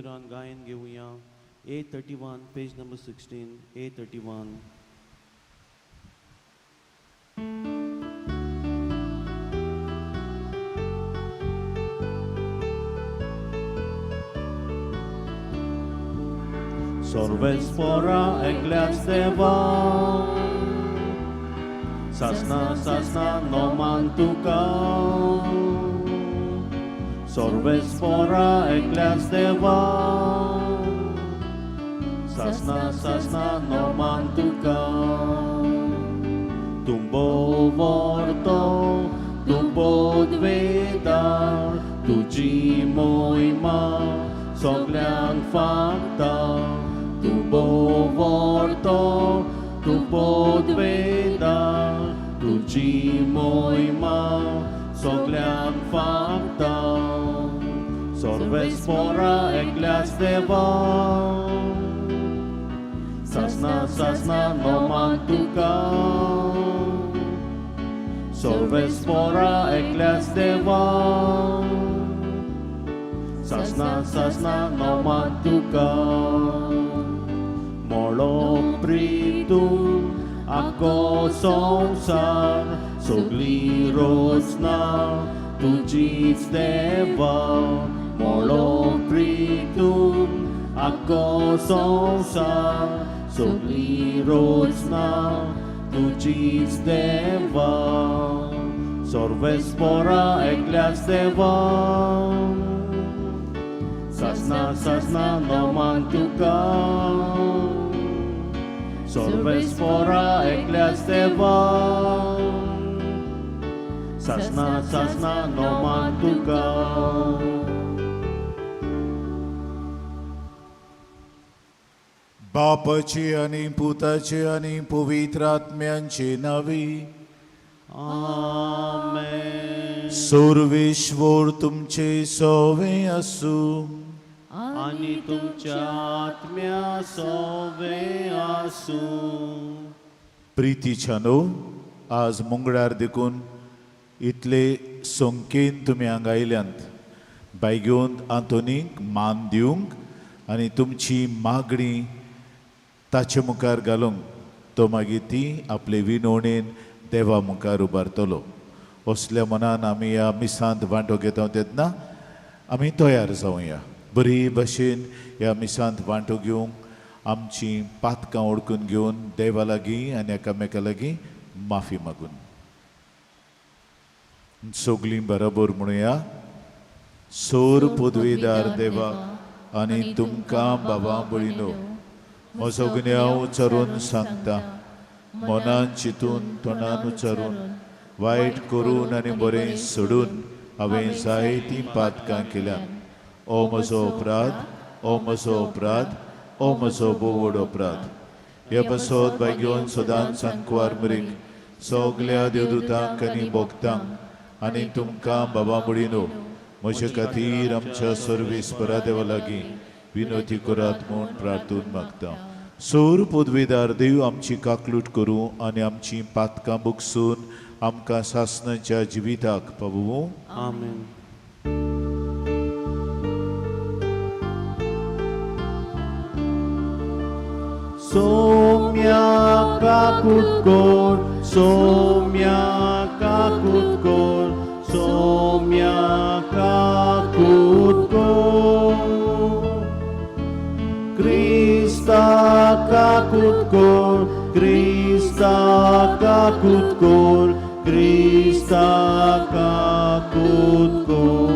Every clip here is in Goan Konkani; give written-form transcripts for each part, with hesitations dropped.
गायन घेवया. A 31, page number 16, A 31. सर्वेस्पोरा एकल्याच देवा, सासना सासना नोमान तुका. सर्वेस्पोरा एकल्याच देवा, सासना सासना नोमान तुका. तुंबो वर्तो तूं पदवेदार, तुजी मोहिमा सगल्यांक फांकता. तूं वर्तो तूं पदवेदार, तुजी मोहिमा सगल्यांक फांकता. सर्वेस्पोरा एकल्याच देवा, सासना सासना नोमान तुका. सर्वेस्पोरा एकल्याच देवा, सासना सासना नोमान तुका. मोळो प्रितू आखो संवसार, सगली रोजना तुजीच देवा. मोळो प्रितून आखो संवसार, सगली रोजना तुजीच देवा. सर्वेस्पोरा एकल्याच देवा, सासना सासना नोमान तुका. सर्वेस्पोरा एकल्याच देवा, सासना सासना नोमान तुका. बापाची आनी पुताची आनी पवित्र आत्म्यांचे नावी. आमेन. सर्वेश्वर तुमचे सोवे आसूं. आनी तुमच्या आत्म्या सोवे आसूं. प्रितीच्या न्हू, आज मंगळार देखून इतले संख्येन तुमी हांगा आयल्यांत बायगेवन आंतोनीक मान दिवंक आनी तुमची मागणी ताचे मुखार घालूंक. तो मागीर ती आपले विनवणेन देवा मुखार उबारतलो. असल्या मनान आमी ह्या मिसांत वांटो घेता तेन्ना आमी तयार जावया बरी भशेन ह्या मिसांत वांटो घेवंक, आमची पातकां ओळखून घेवन देवा लागीं आनी एकामेका लागीं माफी मागून. सगलीं बरोबर म्हणुया. सोर पदवीदार देवा आनी तुमकां बाबा भयणो, म्हजो गुन्यांव उच्चारून सांगता. मनान चिंतून, तोंडान उच्चारून, वायट करून आनी बरें सोडून हांवें जायतीं पातकां केल्यात. ओ म्हजो अपराध, ओ म्हजो अपराध, ओ म्हजो भोव व्हड अपराध. हे पासत भाग्यवंत सदांच सांकवार मरीक, सगल्या देवदूतांक आनी भक्तांक आनी तुमकां बाबा भयणो, म्हजे खातीर आमच्या सर्वेस्परा देवा लागीं विनवती करात म्हूण प्रार्थून मागता. सोर पदवेदार देव आमची काकलूट करूं आनी आमची पातकां बुकसून आमकां सासणाच्या जिविताक पावूं. आमेन. सोम्या काकूट कोर, सोम्या काकूट कोर, सोम्या काकूट कोर. क्रिस्ता काकूट कोर, क्रिस्ता काकूट कोर, क्रिस्ता काकूट कोर.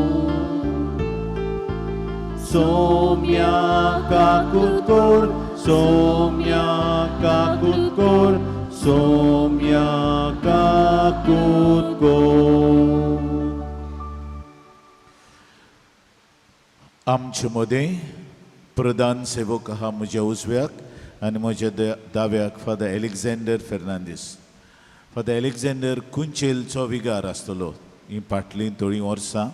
सोम्या काकूट कोर, सोम्या काकूट कोर, सोम्या काकूट कोर. आमचे मदें प्रधान सेवक आहा म्हज्या उजव्याक आनी म्हज्या दाव्याक father Alexander Fernandes. Father Alexander कुंचेलचो विगार आसतलो ही फाटलीं थोडीं वर्सां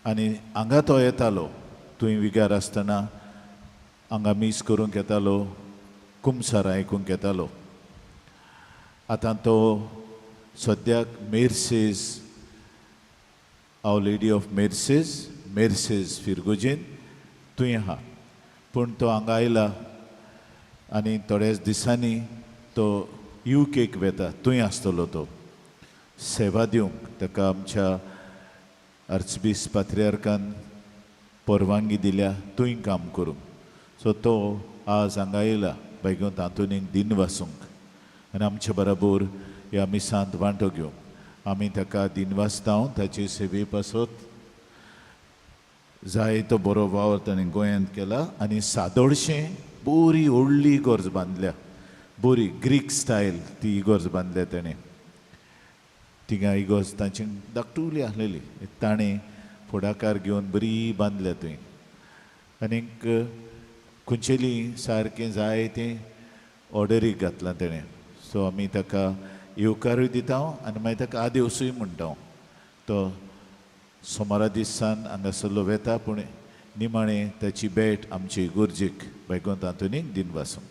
आनी हांगा तो येतालो. थंय विगार आसतना हांगा मीस करूंक येतालो, कुमसार आयकूंक येतालो. आतां तो सद्याक मेर्सेज, our lady of मेर्सेज, मेर्सेज फिरगोजेन थंय आहा. पूण तो हांगा आयला आनी थोड्याच दिसांनी तो युकेक वेता, थंय आसतलो तो सेवा दिवंक. ताका आमच्या आर्चबीस पात्रियार्कान परवानगी दिल्या थंय काम करूंक. सो तो आज हांगा आयला बैगोंत आंतोनीक दिन वासूंक आनी आमचे बराबर ह्या मिसांत वांटो घेवंक. आमी ताका दिनवासता ताचे सेवे पासत. जाय तो बरो वावर ताणें गोंयांत केला आनी सादोळशें बरी व्हडली इगर्ज बांदल्या, बरी ग्रीक स्टायल ती इगर्ज बांदल्या ताणें. थिंगा इगर्ज तांची धाकटुली आसलेली, ताणें फुडाकार घेवन बरी बांदल्या थंय. आनीक खुंचेली सारकें जाय तें ऑर्डरीक घातलां तेणें. सो आमी ताका येवकारूय दिता आनी मागीर ताका आदेवसूय म्हणटा. तो सोमारा दिसान हांगासरलो वेता, पूण निमाणें ताची भेट आमचे इगर्जेक बैगोंत आंतोनीक दिनवासूं.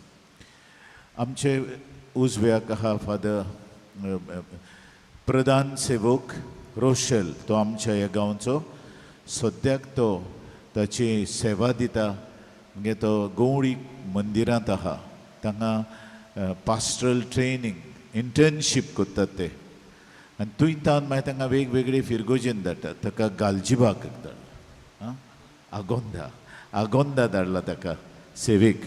आमचे उजव्याक आहा फादर प्रधान सेवक रोशल, तो आमच्या ह्या गांवचो. सद्याक तो ताची सेवा दिता म्हणजे तो गवळी मंदिरांत आहा. तांगा पास्ट्रल ट्रेनींग इंटर्नशीप करतात ते आनी थंय तावन मागीर तांकां वेगवेगळे फिरगोजेन धाडटात. ताका गालजिबाग धाडला, आं आगोंदा, आगोंदा धाडला ताका सेवेक.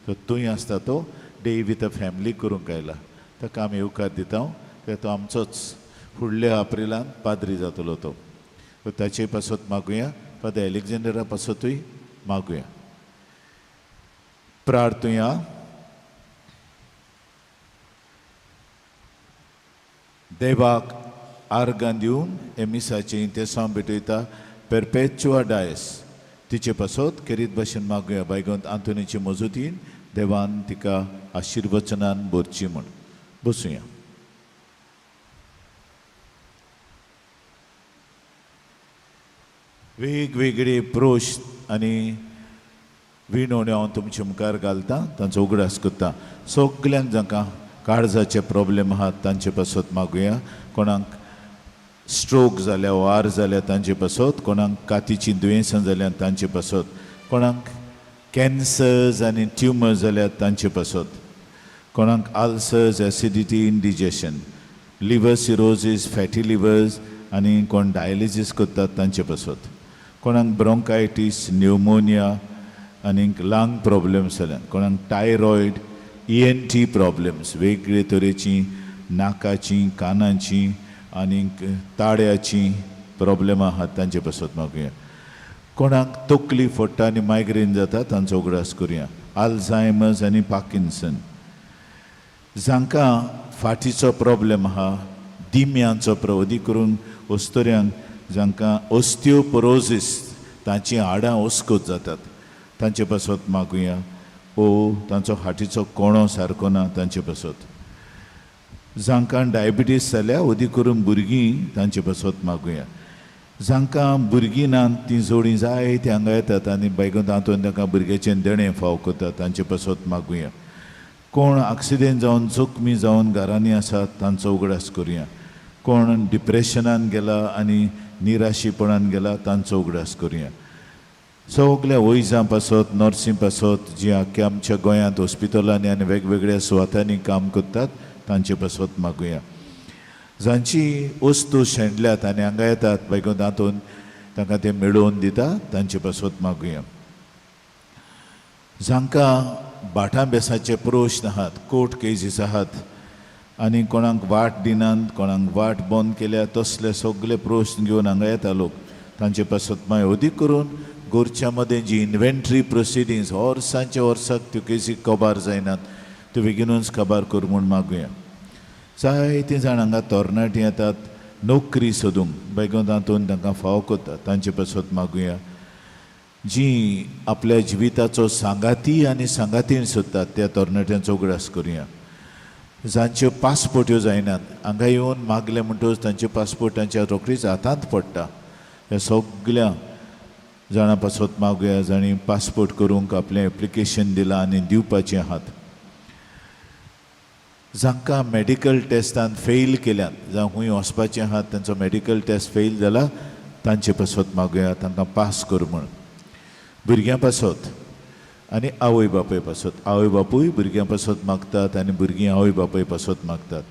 सो थंय आसता तो डे विथ अ फॅमिली करूंक आयला. ताका आमी येवकार दिता कित्याक तो आमचोच. फुडल्या एप्रिलान पाद्री जातलो तो. सो ताचे पासत मागुया, फादर एलेक्झांडरा पासतूय मागुया. प्रार्थुया. देवाक आर्गां दिवन हे मिसाचें इंतेसांव भेटयता पेरपेच्युआ डायस तिचे पासत खेरीत भाशेन मागुया. बायगोंत आंतोनीचे मजतीन देवान तिका आशिर्वचनान भरची म्हूण. बसुया. वेगवेगळे प्रश्न आनी विणवण्यो हांव तुमचे मुखार घालता, तांचो उगडास करता. सगल्यांक जांकां काळजाचे प्रॉब्लेम आहात तांचे पासत मागुया. कोणाक स्ट्रोक जाल्या, वार जाल्या तांचे पासत, कोणाक कातीचीं दुयेंसां जाल्या तांचे पासत, कोणाक कॅन्सर्स आनी ट्युमर्स जाल्यात तांचे पासत, कोणाक ulcers, acidity, indigestion, liver cirrhosis, fatty livers आनी कोण डायलिसीस करतात तांचे पासत, कोणाक ब्रोंकायटीस, न्युमोनिया आनीक लंग प्रॉब्लम्स जाल्यात, कोणाक थायरॉयड, ENT problems, वेगळे तरेचीं नाकाचीं, कानाचीं आनीक ताळ्याचीं प्रॉब्लेमां आहात तांचे पासत मागुया. कोणाक तकली फोडटा आनी मायग्रेन जाता तांचो उगडास करुया. आल्झायमर्स आनी पार्किन्सन, जांकां फाटीचो प्रॉब्लेम आहा, दिम्यांचो प्रवधी करून अस्तुऱ्यांक जांकां ओस्टियोपोरोजीस, तांचीं हाडां अस्कत जातात तांचे पासत मागुया. ओ तांचो हाटीचो कोणो सारको ना तांचे पासत. जांकां डायबिटीस जाल्या, अदीक करून भुरगीं, तांचे पासत मागुया. जांकां भुरगीं ना तीं जोडीं जायतीं हांगा येतात आनी बायगोन तातूंत तांकां भुरग्याचें देणें फाव करतात तांचे पासत मागुया. कोण एक्सिडेंट जावन जखमी जावन घरांनी आसात तांचो उगडास करुया. कोण डिप्रेशनान गेला आनी निराशीपणान गेला तांचो उगडास करुया. सगल्या वैजां पासत, नर्सीं पासत, जीं आख्या आमच्या गोंयांत हॉस्पिटलांनी आनी वेगवेगळ्या सुवातांनी काम करतात तांचे पासत मागुया. जांची वस्तू शेणल्यात आनी हांगा येतात बायगोन तातूंत तांकां तें मेळोवन दिता तांचे पासत मागुया. जांकां भाटां बेसाचे प्रश्न आहात, कोर्ट केसीस आहात आनी कोणाक वाट दिनात, कोणाक वाट बंद केल्या तसले सगळे प्रश्न घेवन हांगा येता लोक तांचे पासत मागीर. अदीक करून गोरच्या मदें जी इन्व्हेंट्री प्रोसिडींग्स वर्सांचे वर्साक त्यो केसी कबार जायनात त्यो बेगीनूच कबार कर म्हूण मागुया. जायतीं जाण हांगा तरणाटीं येतात नोकरी सोदूंक, बेगीन तातूंत तांकां फाव करता तांचे पासत मागुया. जी आपल्या जिविताचो सांगाती आनी सांगातीण सोदतात त्या तरणाट्यांचो उगडास करुया. जांच्यो पासपोर्ट्यो जायनात हांगा येवन मागले म्हणटकच तांचे पासपोर्ट तांच्या रोखडीच हातांत पडटा. ह्या सगल्या जाणां पासत मागुया जांणी पासपोर्ट करूंक आपलें एप्लिकेशन दिलां आनी दिवपाचें आहात. जांकां मेडिकल टेस्टान फेल केल्यात, जावं खूंय वचपाचें आहात तांचो मेडिकल टेस्ट फेल जाला तांचे पासत मागुया, तांकां पास कर म्हूण. भुरग्यां पासत आनी आवय बापूय पासत. आवय बापूय भुरग्यां पासत मागतात आनी भुरगीं आवय बापूय पासत मागतात.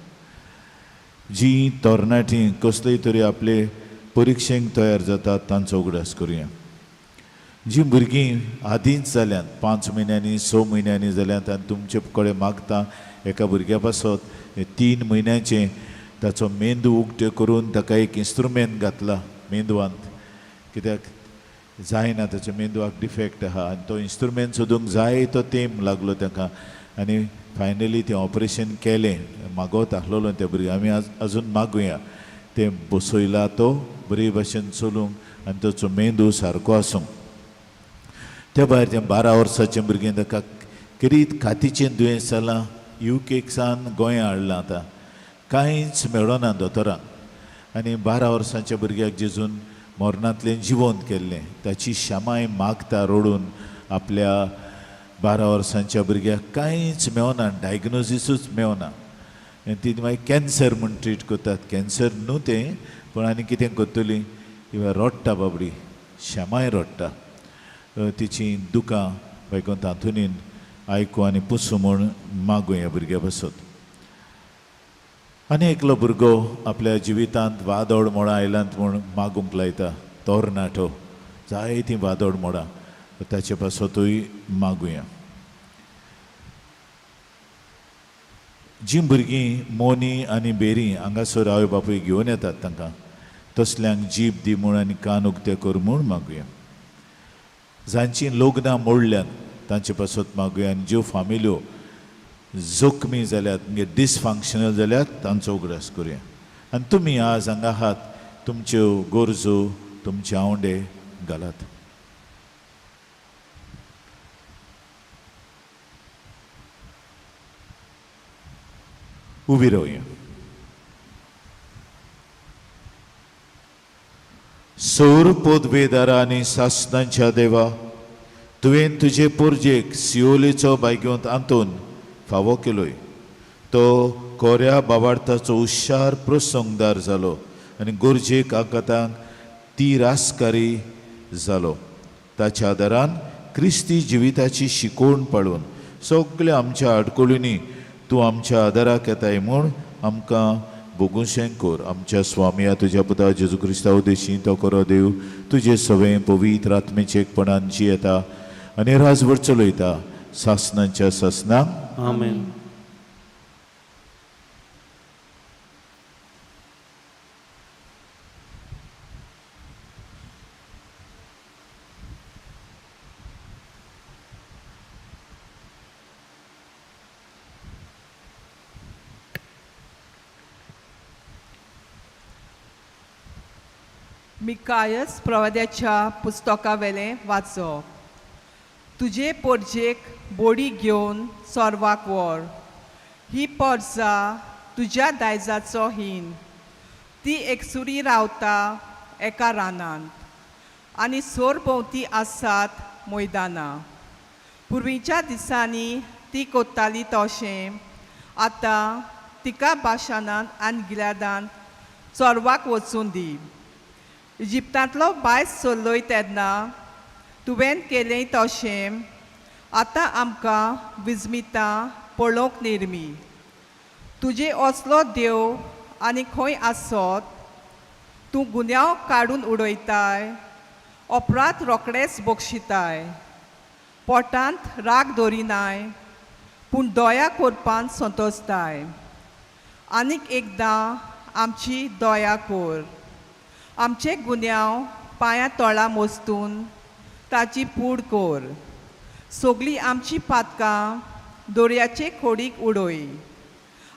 जीं तरणाटीं कसलेय तरी आपले परिक्षेक तयार जातात तांचो उगडास करुया. जीं भुरगीं आदींच जाल्यांत, 5 म्हयन्यांनी 6 म्हयन्यांनी जाल्यांत आनी तुमचे कडेन मागता एका भुरग्या पासत 3 म्हयन्याचें ताचो मेंदू उक्ते करून ताका एक इन्स्ट्रुमेंट घातला मेंदवांत, कित्याक जायना ताच्या मेंदवाक डिफेक्ट आहा आनी तो इन्स्ट्रुमेंट सोदूंक जाय तो तेंप लागलो ताका आनी फायनली तें ऑपरेशन केलें. मागत आसलेलो त्या भुरग्याक आमी अजून मागुया तें बसयला तो बरे भाशेन चलूंक आनी ताचो मेंदू सारको आसूंक. त्या भायर तें 12 वर्साचें भुरगें ताका खेरीत कातीचें दुयेंस जालां, युकेक सावन गोंया हाडलां, आतां कांयच मेळना दोतोरांक. आनी 12 वर्सांच्या भुरग्याक जेजून मरणांतलें जिवंत केल्लें, ताची क्षमाय मागता रडून आपल्या 12 वर्सांच्या भुरग्याक कांयच मेवना, डायग्नोजिसूच मेवना. आनी ती मागीर कॅन्सर म्हूण ट्रीट करतात, कॅन्सर न्हू तें, पूण आनी कितें करतली, ती रडटा बाबडी, क्षमाय रडटा. तिची दुकां वैकुंठ आंतोनीन आयकूं आनी पुसूं म्हूण मागूया भुरग्या पासत. आनी एकलो भुरगो आपल्या जिवितांत वादळ मोडां आयलांत म्हूण मागूंक लायता, तरणाटो, जायतीं वादळ मोडां, ताचे पासतूय मागुया. जीं भुरगीं मोनी आनी बेरी हांगासर आवय बापूय घेवन येतात तांकां तसल्यांक जीब दी म्हूण आनी कान उक्ते कर म्हूण मागुया. जांचीं लग्नां मोडल्यांत तांचे पासत मागुया आनी ज्यो फामिल्यो जखमी जाल्यात म्हणजे डिसफंक्शनल जाल्यात तांचो उगडास करुया. आनी तुमी आज हांगा आहात, तुमच्यो गरजो तुमचे आंवडे घालात. उबी रावया. सौर पदवेदारा आनी सासणांच्या देवा, तुवें तुजे पोरजेक सियोलेचो बायगेवंत आंतोन फावो केलोय, तो कोऱ्या बाबार्थाचो हुशार प्रसंगदार जालो आनी गरजेक आकातांक ती रासकारी जालो. ताच्या आदारान क्रिस्ती जिविताची शिकवण पाळून सगल्या आमच्या आडकोळींनी तूं आमच्या आदाराक येताय म्हूण आमकां भोगुशें कर. आमच्या स्वामया तुज्या पुता जेजू क्रिस्ता उद्देशी तो करो देव तुजे सवें पवित्र आत्मेचे एकपणान जियेता आनी राजवट चलयता सासणांच्या सासणांक. आमेन. मिकायस प्रवाद्याच्या पुस्तकावेलें वाचप. तुजे पोरजेक बोडी घेवन सोर्वाक व्हर, ही पोरजा तुज्या दायजाचो हीन, ती एकसुरी रावता एका रानांत आनी सोरभोंवती आसात मैदानां. पुर्वीच्या दिसांनी ती कोत्ताली तशें आतां तिका बाशानांत आनी गिलादांत चोरवाक वचूं दी. इजिप्तांतलो बायस चल्लोय तेन्ना तुवें केलें तशें आतां आमकां विजमितां पळोवंक निर्मी. तुजे असलो देव आनी खंय आसत? तूं गुन्यांव काडून उडयताय, अपराध रोखडेच बक्षिताय, पोटांत राग दवरिनाय पूण दया करपांत संतोसताय. आनीक एकदां आमची दया कर, आमचे गुन्यांव पांयां तोळा मोस्तून ताची पूड कर. सगळीं आमची पातकां दर्याचे खोडीक उडय.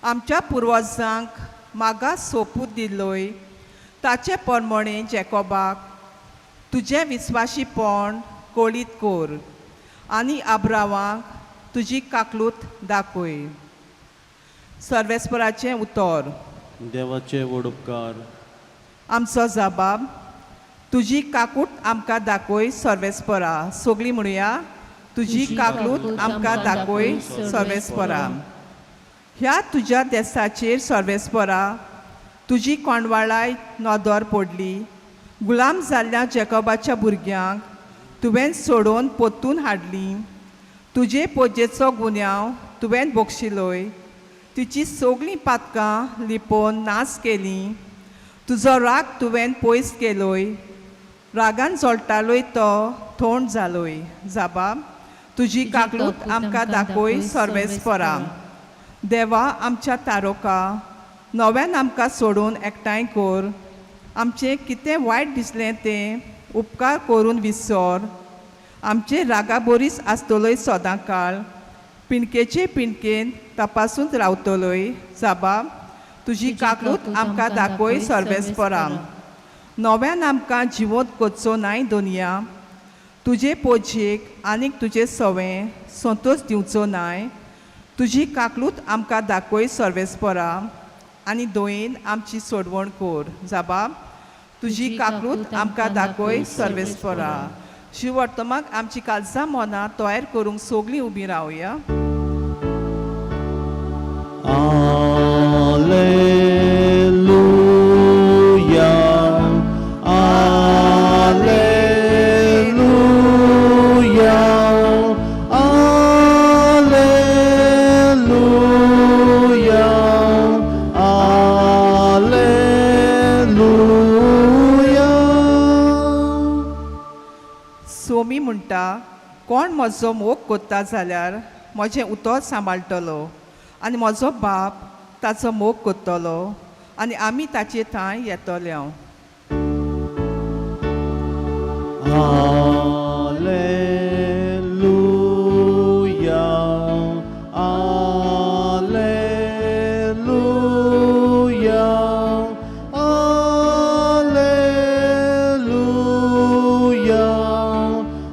आमच्या पुर्वजांक मागास सोपूत दिलोय ताचे प्रमाणे जेकोबाक तुजें विस्वाशीपण कळीत कर आनी आब्रावांक तुजी काकलूत दाखय. सर्वेस्पराचें उतर. देवाचे व्हड उपकार. आमचो जबाब तुजी काकूट आमकां दाखय सर्वेस्परा. सगळीं म्हणुया, तुजी काकूट आमकां दाखय सर्वेस्परा. ह्या तुज्या देसाचेर सर्वेस्परा तुजी कोंडवाळाय नदर पडली. गुलाम जाल्ल्या जेकोबाच्या भुरग्यांक तुवें सोडोवन पोत्तून हाडली. तुजे पोजेचो गुन्यांव तुवें बक्षिलोय, तिची सगळीं पातकां लिपोवन नाश केली. तुजो राग तुवें पयस केलोय, रागान जळटालोय तो थोंड जालोय. जाबा, तुजी काकलूत आमकां दाखय सर्वेस्परा. देवा आमच्या तारोका, नव्यान आमकां सोडून एकठांय कर. आमचें कितें वायट दिसलें तें उपकार करून विसर. आमचे रागा बोरीच आसतलोय सदां काळ, पिणकेचे पिणकेन तपासून रावतलोय. जाबा, तुजी काकलूत आमकां दाखय सर्वेस्परा. नव्यान आमकां जिवंत करचो नाय दुनिया, तुजे पोजेक आनीक तुजे सवें संतोश दिवचो नाय. तुजी काकलूत आमकां दाखय सर्वेस्परा आनी दोयेन आमची सोडवण कर. जाबा, तुजी काकलूत आमकां दाखय सर्वेस्परा. शिववर्तमाक आमची कालजां मनां तयार करूंक सगळीं उबीं रावया. Alleluia, Alleluia, Alleluia, Alleluia. Somi म्हणटा, कोण म्हजो मोग कोत्ता जाल्यार म्हजें उतर सांबाळटलो आनी म्हजो बाप ताचो मोग कोत्तलो आनी आमी ताचे थंय येतले. Alleluia, Alleluia, Alleluia,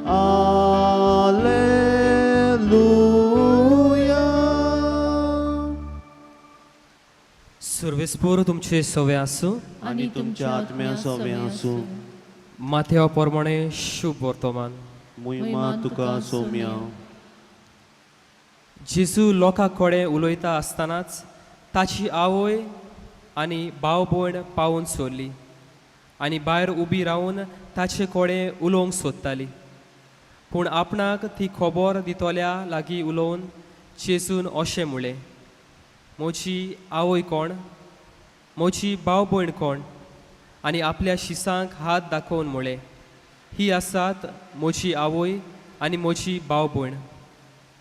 Alleluia. सर्वेस्पोर तुमचे सवे आसूं. आनी तुमच्या आत्म्या सवे आसूं. माथ्या प्रमाणे शुभ वर्तमान. मोहिमा तुका सोम्या. जेजू लोकां कडेन उलयता आसतनाच ताची आवय आनी भाव भयण पावून सोडली आनी भायर उबी रावन ताचे कडेन उलोवंक सोदताली. पूण आपणाक ती खबर दितल्या लागीं उलोवन जेजून अशें म्हणलें, म्हजी आवय कोण, म्हजी भाव भयण कोण? आनी आपल्या शिसांक हात दाखोवन म्हणलें, ही आसात म्हजी आवय आनी म्हजी भाव भयण.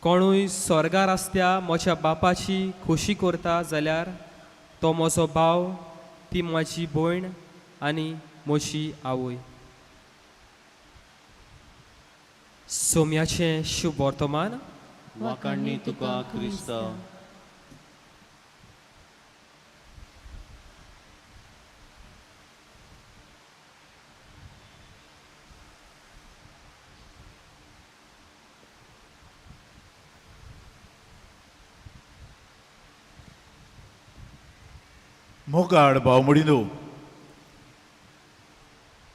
कोणूय स्वर्गार आसत्या म्हज्या बापाची खोशी करता जाल्यार तो म्हजो भाव, ती म्हजी भयण आनी म्हजी आवय. सोम्याचें शुभ वर्तमान. वाखाणणी तुका क्रिस्ता. मोगाळ भावमडीनो,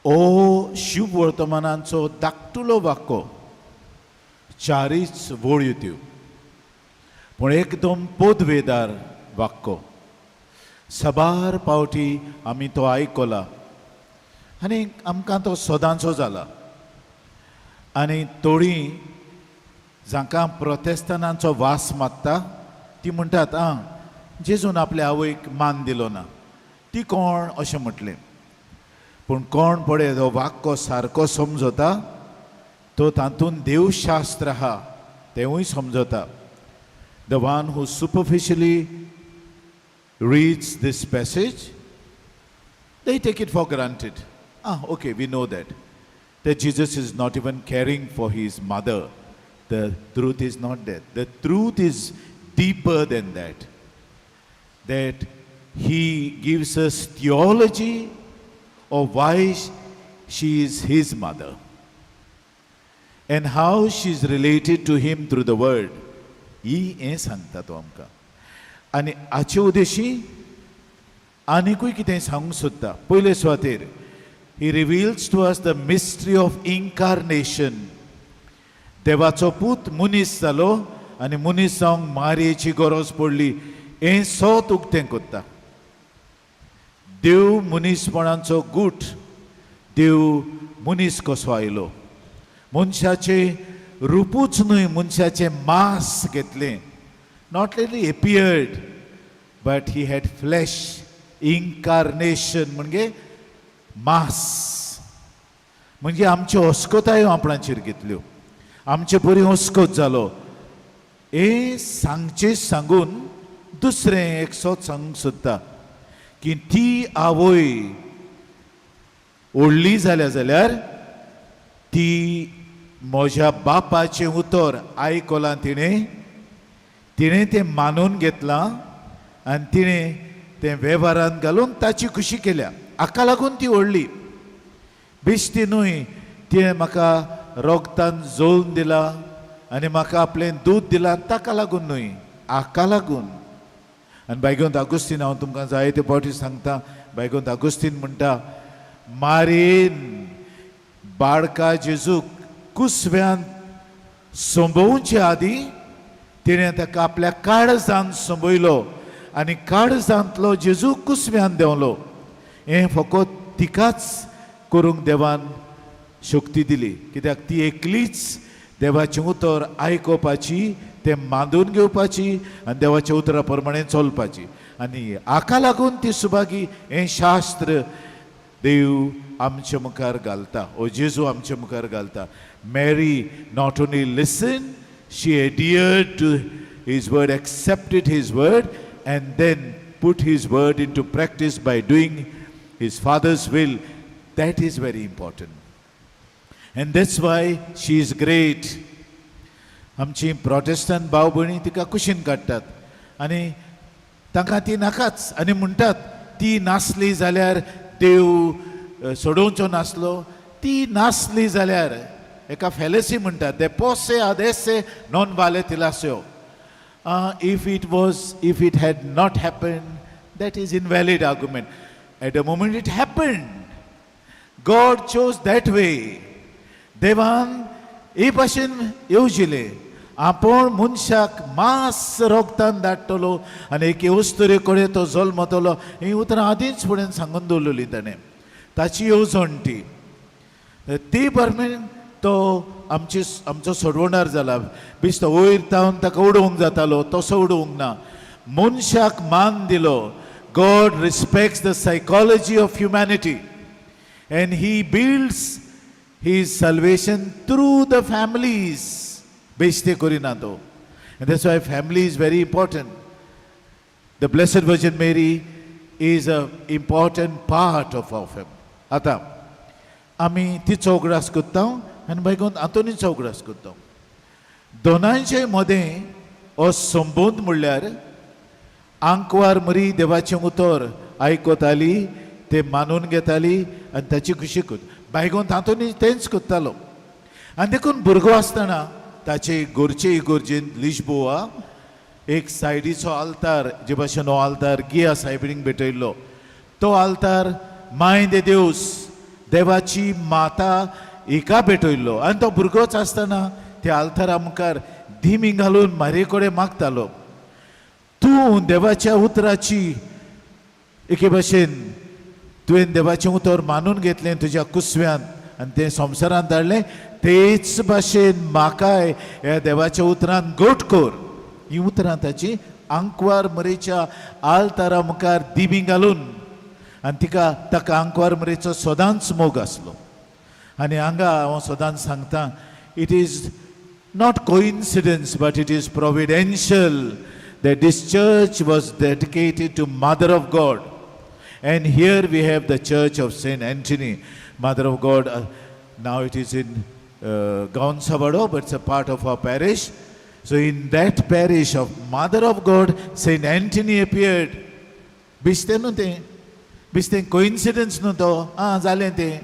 ओ शुभ वर्तमानांचो धाकटुलो वाक्को, चारीच वळयो त्यो, पूण एकदम पदवेदार वाक्को. साबार पावटी आमी तो आयकला आनी आमकां तो सदांचो जाला. आनी थोडीं जांकां प्रोटेस्तानांचो वास मारता ती म्हणटात, आं, जेजून आपल्या आवयक मान दिलो ना, ती कोण अशें म्हटलें. पूण कोण पळय तो वाक्को सारको समजता तो तातूंत देवशास्त्र आहा तेंवूय समजता. The one who superficially reads this passage, they take it for granted. Ah, okay, we know that. That Jesus is not even caring for his mother. The truth is not that. The truth is deeper than that. That he gives us theology of why she is his mother and how she is related to him through the word. ही हें सांगता तो आमकां. आनी हाचे उद्देशी आनिकूय कितें सांगूंक सोदता. पयले सुवातेर he reveals to us the mystery of incarnation. देवाचो पूत मनीस जालो आनी मनीस जावंक मारयेची गरज पडली हें सत उक्तें करता. देव मनीसपणाचो गूट, देव मनीस कसो आयलो. मनशाचें रुपूच न्हय, मनशाचें मास घेतलें. Not only appeared, but he had flesh. Incarnation म्हणजे मास, म्हणजे आमच्यो अस्कोतायो आपणाचेर घेतल्यो, आमचे बरी अस्कोत जालो. हें सांगचें सांगून दुसरें एक सोद सांगूंक सोदता की ती आवय व्हडली जाल्या जाल्यार ती म्हज्या बापाचें उतर आयकलां, तिणें तिणें तें मानून घेतलां आनी तिणें तें वेव्हारांत घालून ताची खुशी केल्या. हाका लागून ती व्हडली. बेश्टी न्हय, तिणें म्हाका रोगतान जोडून दिला आनी म्हाका आपलें दूद दिलां ताका लागून न्हय, हाका लागून. आनी बायगोंत आगुस्तीन, हांव तुमकां जायते फावटी सांगता, बायगोंत आगुस्तीन म्हणटा, मारयेन बाळका जेजूक कुसव्यान सोंपोवचे आदीं तिणें ताका आपल्या काळजान सोंपयलो आनी काळजांतलो जेजू कुसव्यान देंवलो. हें फकत तिकाच करूंक देवान शक्ती दिली, कित्याक ती एकलीच देवाचें उतर आयकुपाची, तें मांदून घेवपाची आनी देवाच्या उतरा प्रमाणे चलपाची. आनी हाका लागून ती सुभागी. हें शास्त्र देव आमचे मुखार घालता, ओ जेजू आमचे मुखार घालता. Mary not only listen, she adhered to his word, accepted his word and then put his word into practice by doing his Father's will. That is very important. And that's why she is great. आमची प्रोटेस्टंट भाव भयणी तिका कुशीन काडटात आनी तांकां ती नाकाच आनी म्हणटात ती नासली जाल्यार देव सोडोवचो नासलो. ती नासली जाल्यार एका फेलेसी म्हणटात, de posse ad esse non valet illatio. If it had not happened, that is invalid argument. At the moment it happened, God chose that way. देवान हे भाशेन येवजिलें, आपूण मनशाक मास रोगतान धाडटलो आनी एके अस्तुरे कडेन तो जल्मतलो. हीं उतरां आदींच फुडें सांगून दवरलेलीं ताणें. ताची येवजण ती. ती बरमेन तो आमची आमचो सोडवणार जाला. बेश्टो वयर तावन ताका उडोवंक जातालो, तसो उडोवंक ना, मनशाक मान दिलो. God respects the psychology of humanity and he builds his salvation through the families. बेश्टे करिना तो. And that's why family is very important. The Blessed Virgin Mary is a important part of our family. आतां आमी तिचो उगडास करता आनी बायगोन आंतोनीचो उगडास करता. दोनांचे मदें हो संबंद म्हणल्यार आंकवार मरी देवाचें उतर आयकताली, ते मानून घेताली आनी ताची खुशी करता. बायगोन तातूंत तेंच करतालो. आनी देखून भुरगो आसतना ताचे घरचे इगर्जेंत लिश्बोवा एक सायडीचो आल्तार, जे भाशेन हो आल्तार गिया सायबिणीक भेटयल्लो, तो आल्तार माय दे देवस, देवाची माता हिका भेटयल्लो. आनी तो भुरगोच आसतना त्या आल्तारा मुखार दिमी घालून मारये कडेन मागतालो, तूं देवाच्या उतराची एके भाशेन तुवें देवाचें उतर मानून घेतलें तुज्या कुसव्यांत आनी तें संवसारांत धाडलें, तेच भाशेन म्हाकाय ह्या देवाच्या उतरान घट कर. ही उतरां ताची आंकवार मरेच्या आल्तारा मुखार दिमी घालून. आनी तिका ताका आंकवार मरेचो सदांच मोग आसलो. आनी हांगा हांव सदांच सांगता, it is not coincidence, but it is providential that this church was dedicated to Mother of God. And here we have the Church of Saint Anthony, Mother of God. Now it is in Gaunsavado, but it's a part of our parish. So in that parish of Mother of God, Saint Anthony appeared. बेश्टें न्हू तें, बेश्टें कोइन्सिडन्स न्हू तो. आं, जालें तें.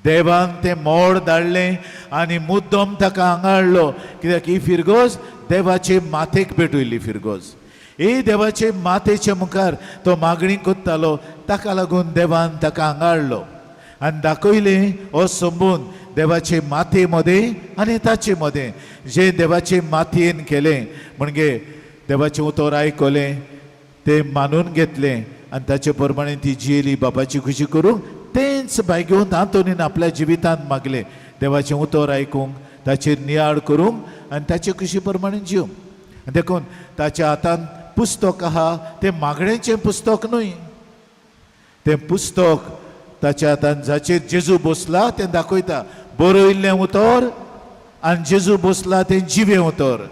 देवान तें मोड धाडलें आनी मुद्दम ताका हांगा हाडलो, कित्याक ही फिरगोज देवाचे माथेक पेटयल्ली फिरगोज. ही देवाचे मातेच्या मुखार तो मागणी करतालो, ताका लागून देवान ताका हांगा हाडलो आनी दाखयलें हो संबंद देवाचे माते मदें आनी ताचे मदें. जें देवाचे मातयेन केलें, म्हणजे देवाचें उतर आयकलें, तें मानून घेतलें आनी ताचे प्रमाणे ती जियेली बाबाची खुशी करूंक, तेंच बायगेवन आंतोनीन आपल्या जिवितांत मागलें. देवाचें उतर आयकूंक, ताचेर नियाळ करूंक आनी ताचे कुशी प्रमाणे जिवंक. आनी देखून ताच्या हातान पुस्तक आहा. तें मागणेचें पुस्तक न्हय, तें पुस्तक ताच्या हातान जाचेर जेजू बसला तें दाखयता. बरयल्लें उतर आनी जेजू बसला तें जिवें उतर.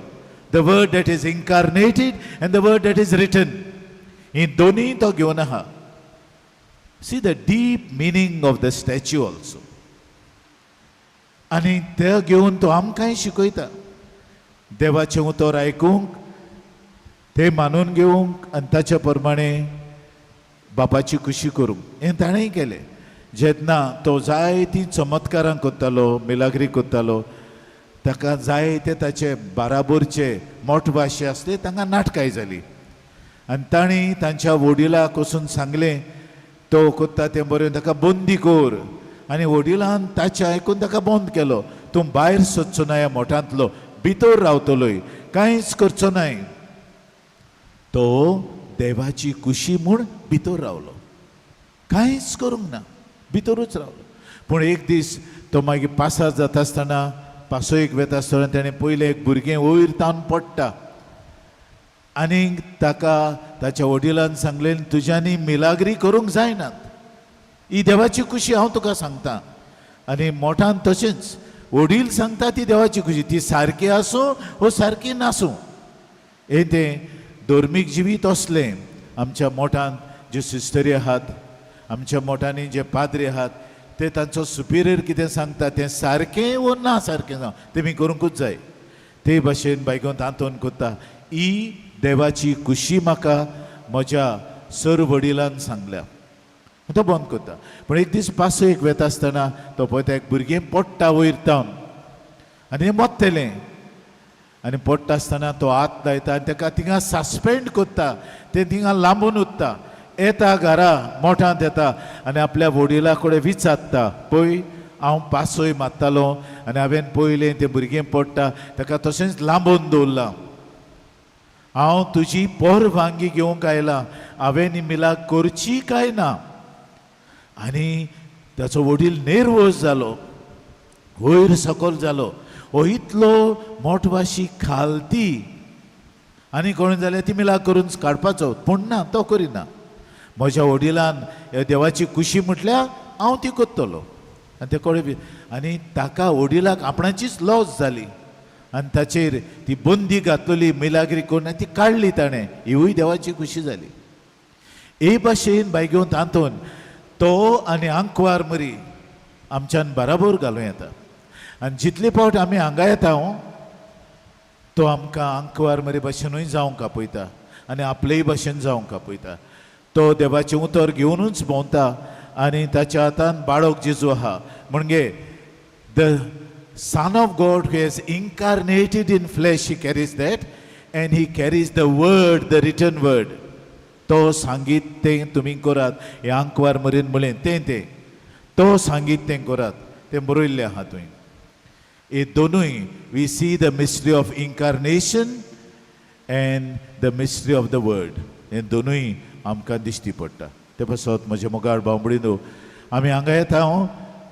The word that is incarnated and the word that is written, ही दोनूय तो घेवन आहा. See the deep meaning of the statue also. आनी ते घेवन तो आमकांय शिकयता देवाचें उतर आयकूंक, तें मानून घेवंक आनी ताच्या प्रमाणे बापाची खुशी करूंक. हें ताणेंय केलें. जेन्ना तो जायतीं चमत्कारां करतालो, मिलाग्री करतालो, ताका जायते ताचे बाराबोरचे मोठभाशे आसले, तांकां नाटकाय जाली आनी तांणी तांच्या वडिलाक वचून सांगलें, तो कोत्ता तें बरें, ताका बंदी कर. आनी वडिलान ताचें आयकून ताका बंद केलो. तूं भायर सरचो ना ह्या मोठांतलो, भितर रावतलोय, कांयच करचो नाय. तो देवाची कुशी म्हूण भितर रावलो, कांयच करूंक ना, भितरूच रावलो. पूण एक दीस तो मागीर पासार जाता आसतना, पासयेक वेता आसतना तेणें पयलें एक भुरगें वयर तावन पडटा आनी ताका ताच्या वडिलान सांगलें, तुज्यांनी मिलाग्री करूंक जायनात, ही देवाची खुशी हांव तुका सांगता. आनी मोठान तशेंच वडील सांगता ती देवाची खुशी, ती सारकी आसूं वो सारकी नासूं. हें तें धर्मीक जिवीत असलें. आमच्या मोठान ज्यो सिस्टरी आहात, आमच्या मोठांनी जे पाद्री आहात, ते तांचो सुपिरियर कितें सांगता तें सारकें वो ना सारकें जावं, तेमी करूंकूच जाय. ते भाशेन बायगोन आंतोन कोत्ता. ही देवाची खुशी म्हाका म्हज्या सर वडिलान सांगल्या. तो बंद करता. पूण एक दीस पासयेक वेता आसतना तो पळयता, एक भुरगें पडटा वयर तावन आनी मत्तलें. आनी पडटा आसतना तो हात लायता आनी ताका थिंगा सस्पेंड करता. तें थिंगा लांबून उरता. येता घरा, मोठांत येता आनी आपल्या वडिला कडेन विचारता, पळय, हांव पासय मारतालो आनी हांवें पळयलें, तें भुरगें पडटा, ताका तशेंच लांबून दवरलां. हांव तुजी परवानगी घेवंक आयला, हांवें ही मिलाग करची काय ना? आनी ताचो वडील नेर्वोज जालो, वयर सकयल जालो. हो इतलो मोटवाशी खालती आनी कोण जाल्यार ती मिलाग करून काडपाचो, पूण ना, तो करिना. म्हज्या वडिलान ह्या देवाची खुशी म्हटल्यार हांव ती करतलो. आनी ते कोणे आनी ताका वडिलाक आपणाचीच लॉस जाली आनी ताचेर ती बंदी घातलेली मिलाग्री करून ती काडली ताणें. हिवूय देवाची खुशी जाली. हे भाशेन बायगेवन तातून तो आनी आंकवार मरी आमच्यान बराबर घालूं येता. आनी जितले फावट आमी हांगा येता, तो आमकां आंकवार मरी भाशेनूय जावंक आपयता आनी आपलेय भाशेन जावंक आपयता. तो देवाचें उतर घेवनूच भोंवता आनी ताच्या हातान बाळक जेजू आहा, म्हणजे the Son of God who has incarnated in flesh. He carries that and he carries the word, the written word. तो सांगीत तें तुमी करात. हें आंकवार मरीन म्हणलें तें तें तो सांगीत तें करात, तें बरयल्लें आहा तुवें. हे दोनूय, we see the mystery of incarnation and the mystery of the word, हे दोनूय आमकां दिश्टी पडटा. ते पासत म्हजे मोगाळ भाव भयणीनो, आमी हांगा येता हांव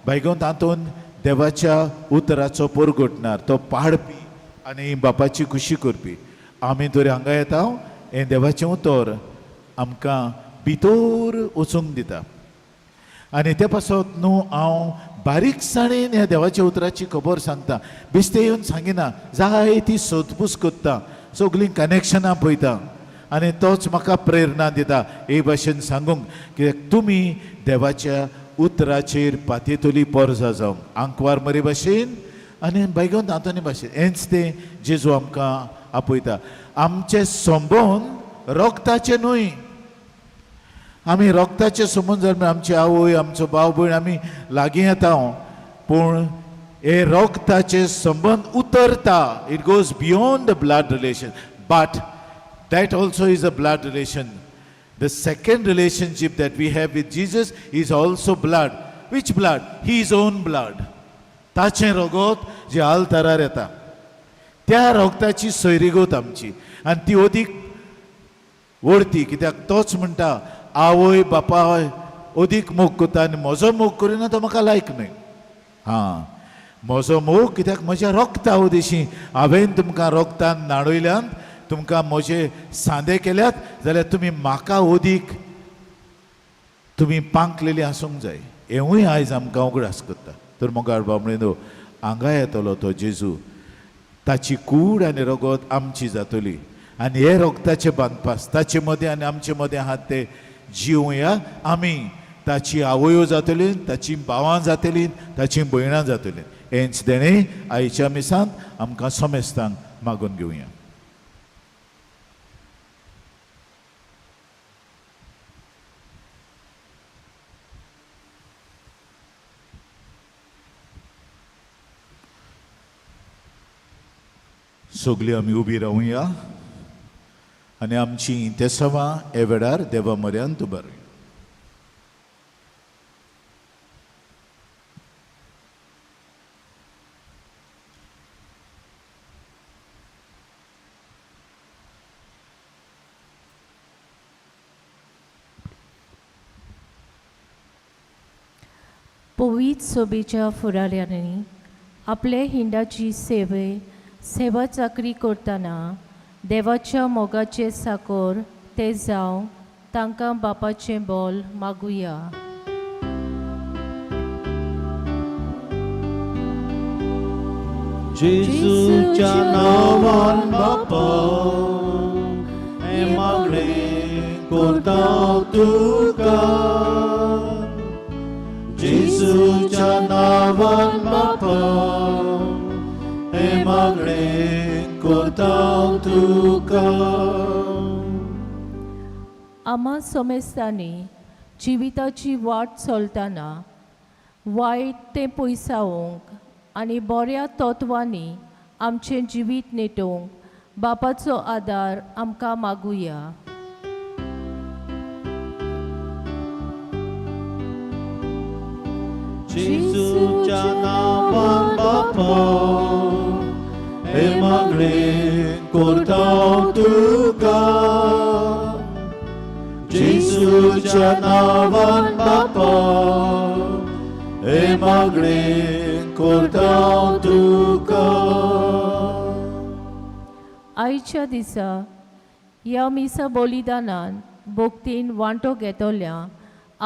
बायगोन तातूंत देवाच्या उतराचो परगटणार, तो पाडपी आनी बापाची खुशी करपी. आमी तरी हांगा येता, हें देवाचें उतर आमकां भितर वचूंक दिता. आनी ते पासत न्हू हांव बारीकसाणेन ह्या देवाच्या उतराची खबर सांगता. बेश्तें येवन सांगिना, जाय ती सोदपूस करता, सगळीं कनेक्शनां पळयता आनी तोच म्हाका प्रेरणा दिता हे भाशेन सांगूंक, कित्याक तुमी देवाच्या उतराचेर पातयेतली पोरजा जावंक, आंकवार मरे भाशेन आनी बायगोन आंतोनी भाशेन. हेंच तें जेजू आमकां आपयता. आमचे संबंद रोगताचे न्हय. आमी रोगताचे संबंद जाल्यार आमची आवय, आमचो भाव भयण, आमी लागीं येता. पूण हे रोगताचे संबंद उतरता. It goes beyond the blood relation, but that also is a blood relation. The second relationship that we have with Jesus is also blood. Which blood? His own blood. ताचें रगत जें आल्तारार येता, त्या रगताची सोयरीगत आमची आनी ती अदीक वडती, कित्याक तोच म्हणटा, आवय बापाय अदीक मोग करता आनी म्हजो मोग करिना तो म्हाका लायक न्हय. हां, म्हजो मोग कित्याक म्हज्या रोगता उदेशी हांवें तुमकां रोगतान न्हाणयल्यान तुमकां म्हजे सांदे केल्यात जाल्यार तुमी म्हाका ओदीक तुमी पांकलेली आसूंक जाय. हेंवूय आयज आमकां उगडास करता. तर मोगाळ बामणेनो, हांगा येतलो तो जेजू, ताची कूड आनी रगत आमची जातली आनी हे रगताचे बांदपास ताचे मदें आनी आमचे मदें आहात ते जिवया. आमी ताची आवयो जातली, ताची भावां जातली, ताची भयणां जातली. हेंच देणें आयच्या मिसांत आमकां समेस्तांक मागून घेवया. सगळीं आमी उबी रावया आनी आमची तेसवां हे वेळार देवा म्हऱ्यांत उबारुया. पवित्र सोबेच्या फुडाऱ्यांनी आपले हिंडाची सेवा चाकरी करतना देवाच्या मोगाचे साकोर ते जावं तांकां बापाचें बोल मागुया. जेजूच्या नांवान बापा हें मागणें करता तुका. जेजूच्या नांवान बापा हें मागणें करता तुका. आमा सोमेस्तांनी जिविताची वाट चलतना वायट तें पयसावंक आनी बऱ्या तत्वांनी आमचें जिवीत नेटोवंक बापाचो आदार आमकां मागुया. जेजूच्या नांवान बापा हें मागणें करता तुका. जेजूच्या नांवान बापा हें मागणें करता तुका. आयच्या दिसा ह्या मिसा बलिदानान भक्तीन वांटो घेतल्या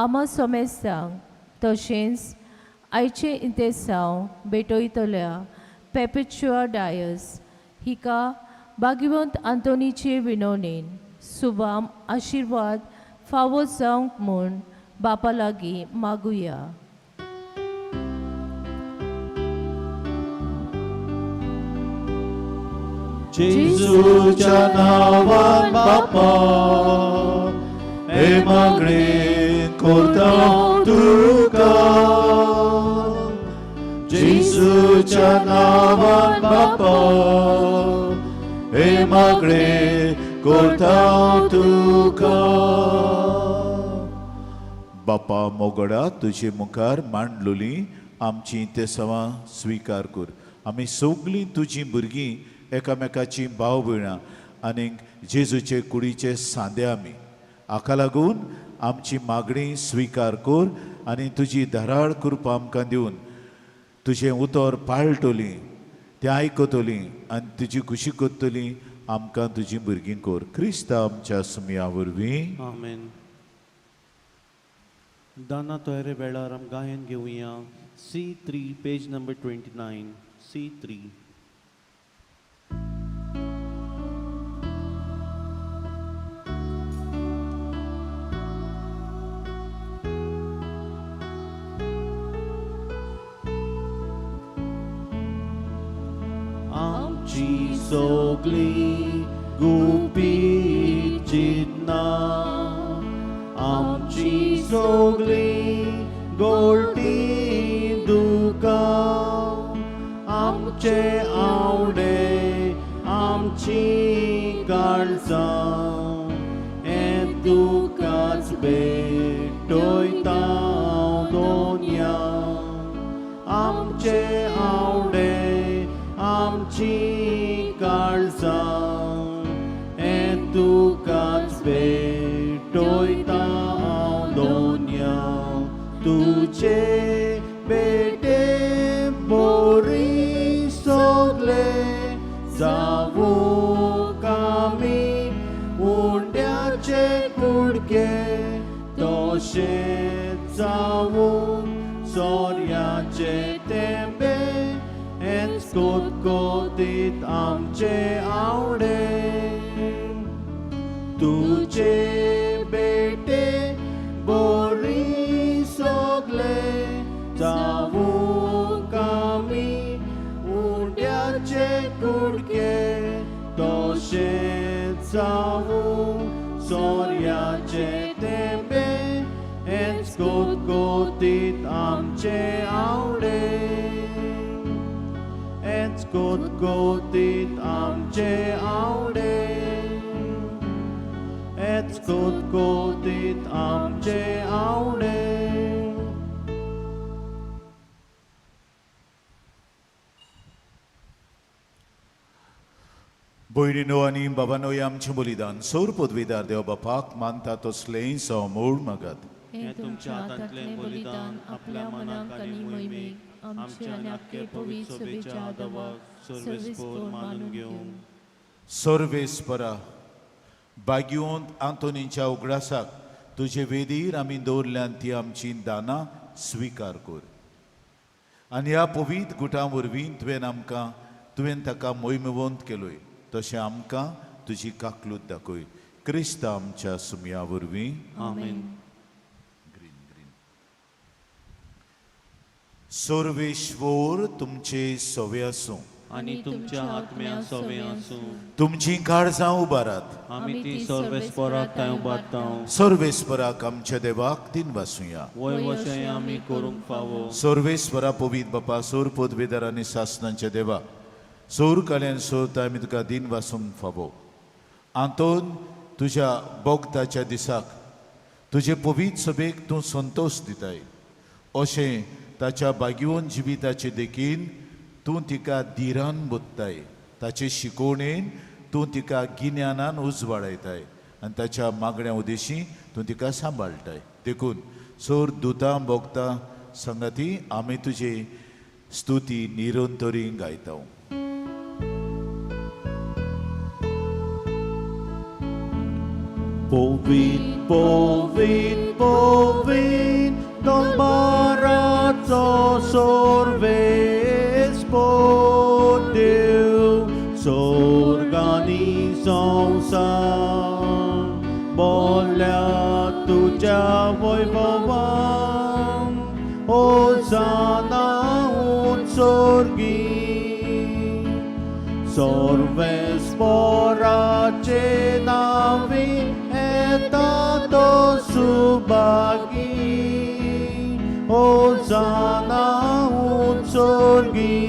आमा सोमेस्तांक तशेंच आयचें इंतेसांव भेटयतल्या पेपेच्युआ डायस हिका भाग्यवंत आंतोनीचे विनवणेन सुबाम आशिर्वाद फावो जावंक म्हूण बापा लागीं मागुया. जेजूच्या नांवान बापा हें मागणें करता तुका. जेजूच्या नांवान बापा हें मागणें करता तुका. बापा मोगडा, तुजे मुखार मांडलोली आमची तेसवां स्विकार कर. आमी सगळीं तुजीं भुरगीं एकामेकाचीं भाव भयणां आनीक जेजूचे कुडीचे सांदे आमी. हाका लागून आमची मागणी स्विकार कर आनी तुजी धाराळ कृपा आमकां दिवन तुजें उतर पाळटली, तें आयकतली आनी तुजी खुशी करतली. आमकां तुजीं भुरगीं कर. क्रिस्ता आमच्या सुमया वरवीं. आमेन. दाना तयारे वेळार आम गायन घेवया. C3 page number 29. C3. आमची सगळी गुपीत चिंतना, आमची सगळी गोल्टी दुकां, आमचे आवडे आमची काळजां, हें तुकाच भेटयता दोनया. आमचे आवडे आमची काळजां, हें तुकाच भेटयता दोनया. तुजे बेटे बोरी जावूंक आमी उंड्याचे कुडके तशेंच जावूंक सोऱ्याचे तेंबे हेच कोतकोतीत आमचे आवडे. तुजे बेटे बोरी सगले जावूंक आमी उंड्याचे कुडके तशेंच जावूंक सोऱ्याचे तेंबे हेच कोतकोतीत आमचे आवडे. हेच कोतकोतीत आमचे आवडे. हेच कोतकोतीत आमचे आवडे. भयणीनो आनी बाबानो, हें आमचें बलिदान सोर पदवीदार देव बापाक मानता तसलें समूळ मागात. हें तुमच्या हातांतलें बलिदान आपल्या मनाक आनी मोहिमेक आमचे आनी आख्खे पवित्र सभेच्या आदावाक सर्वेस्पोर मानून घेवं. सर्वेस्परा, बाग्योंत आंतोनीच्या उगडासाक तुजे वेदीर आमी दवरल्यान ती आमची दानां स्विकार कर आनी ह्या पवित्र गुटां वरवीं तुवें आमकां तुवें ताका मोहिमेवंत केलोय, तशें आमकां तुजी काकलूत दाखय, क्रिस्त आमच्या सुमया वरवीं. आमेन. Green green. सर्वेश्वर तुमचे सवे आसूं. आनी तुमच्या आत्म्या सवे आसूं. तुमची काळजां उबारात. आमी ती सर्वेस्पोराक थंय उबारता. सर्वेस्पराक आमच्या देवाक दिन वासुया. वय वशें आमी करूंक फावो. सर्वेस्वरा, पवीत बापा, सोर पदवेदार आनी सासनांच्या देवा, सोर काल्यान सोर आमी तुका दिन वासूंक फावो. आंतोन तुज्या बोगताच्या दिसाक तुजे पवीत सभेक तूं संतोश दिताय, अशें ताच्या बागयोन जिविताचे देखीन तूं तिका धिरान बोत्ताय, ताचे शिकोवणेन तूं तिका गिन्यानान उजवाडायताय आनी ताच्या मागण्या उदेशी तूं तिका सांबाळटाय. देखून सोर दुतां भोगता संगाती आमी तुजे स्तुती निरंतरी गायता. पवीत पवीत पवीत दोंबाराचो सर्वेस्पोर देव, सोर्गानी संवसार बोल्या तुज्या वैभवान. होसाना उत्सर्गी, सर्वेस्पोराचे नावी येता तो सुभागी. होसाना उत्सर्गी.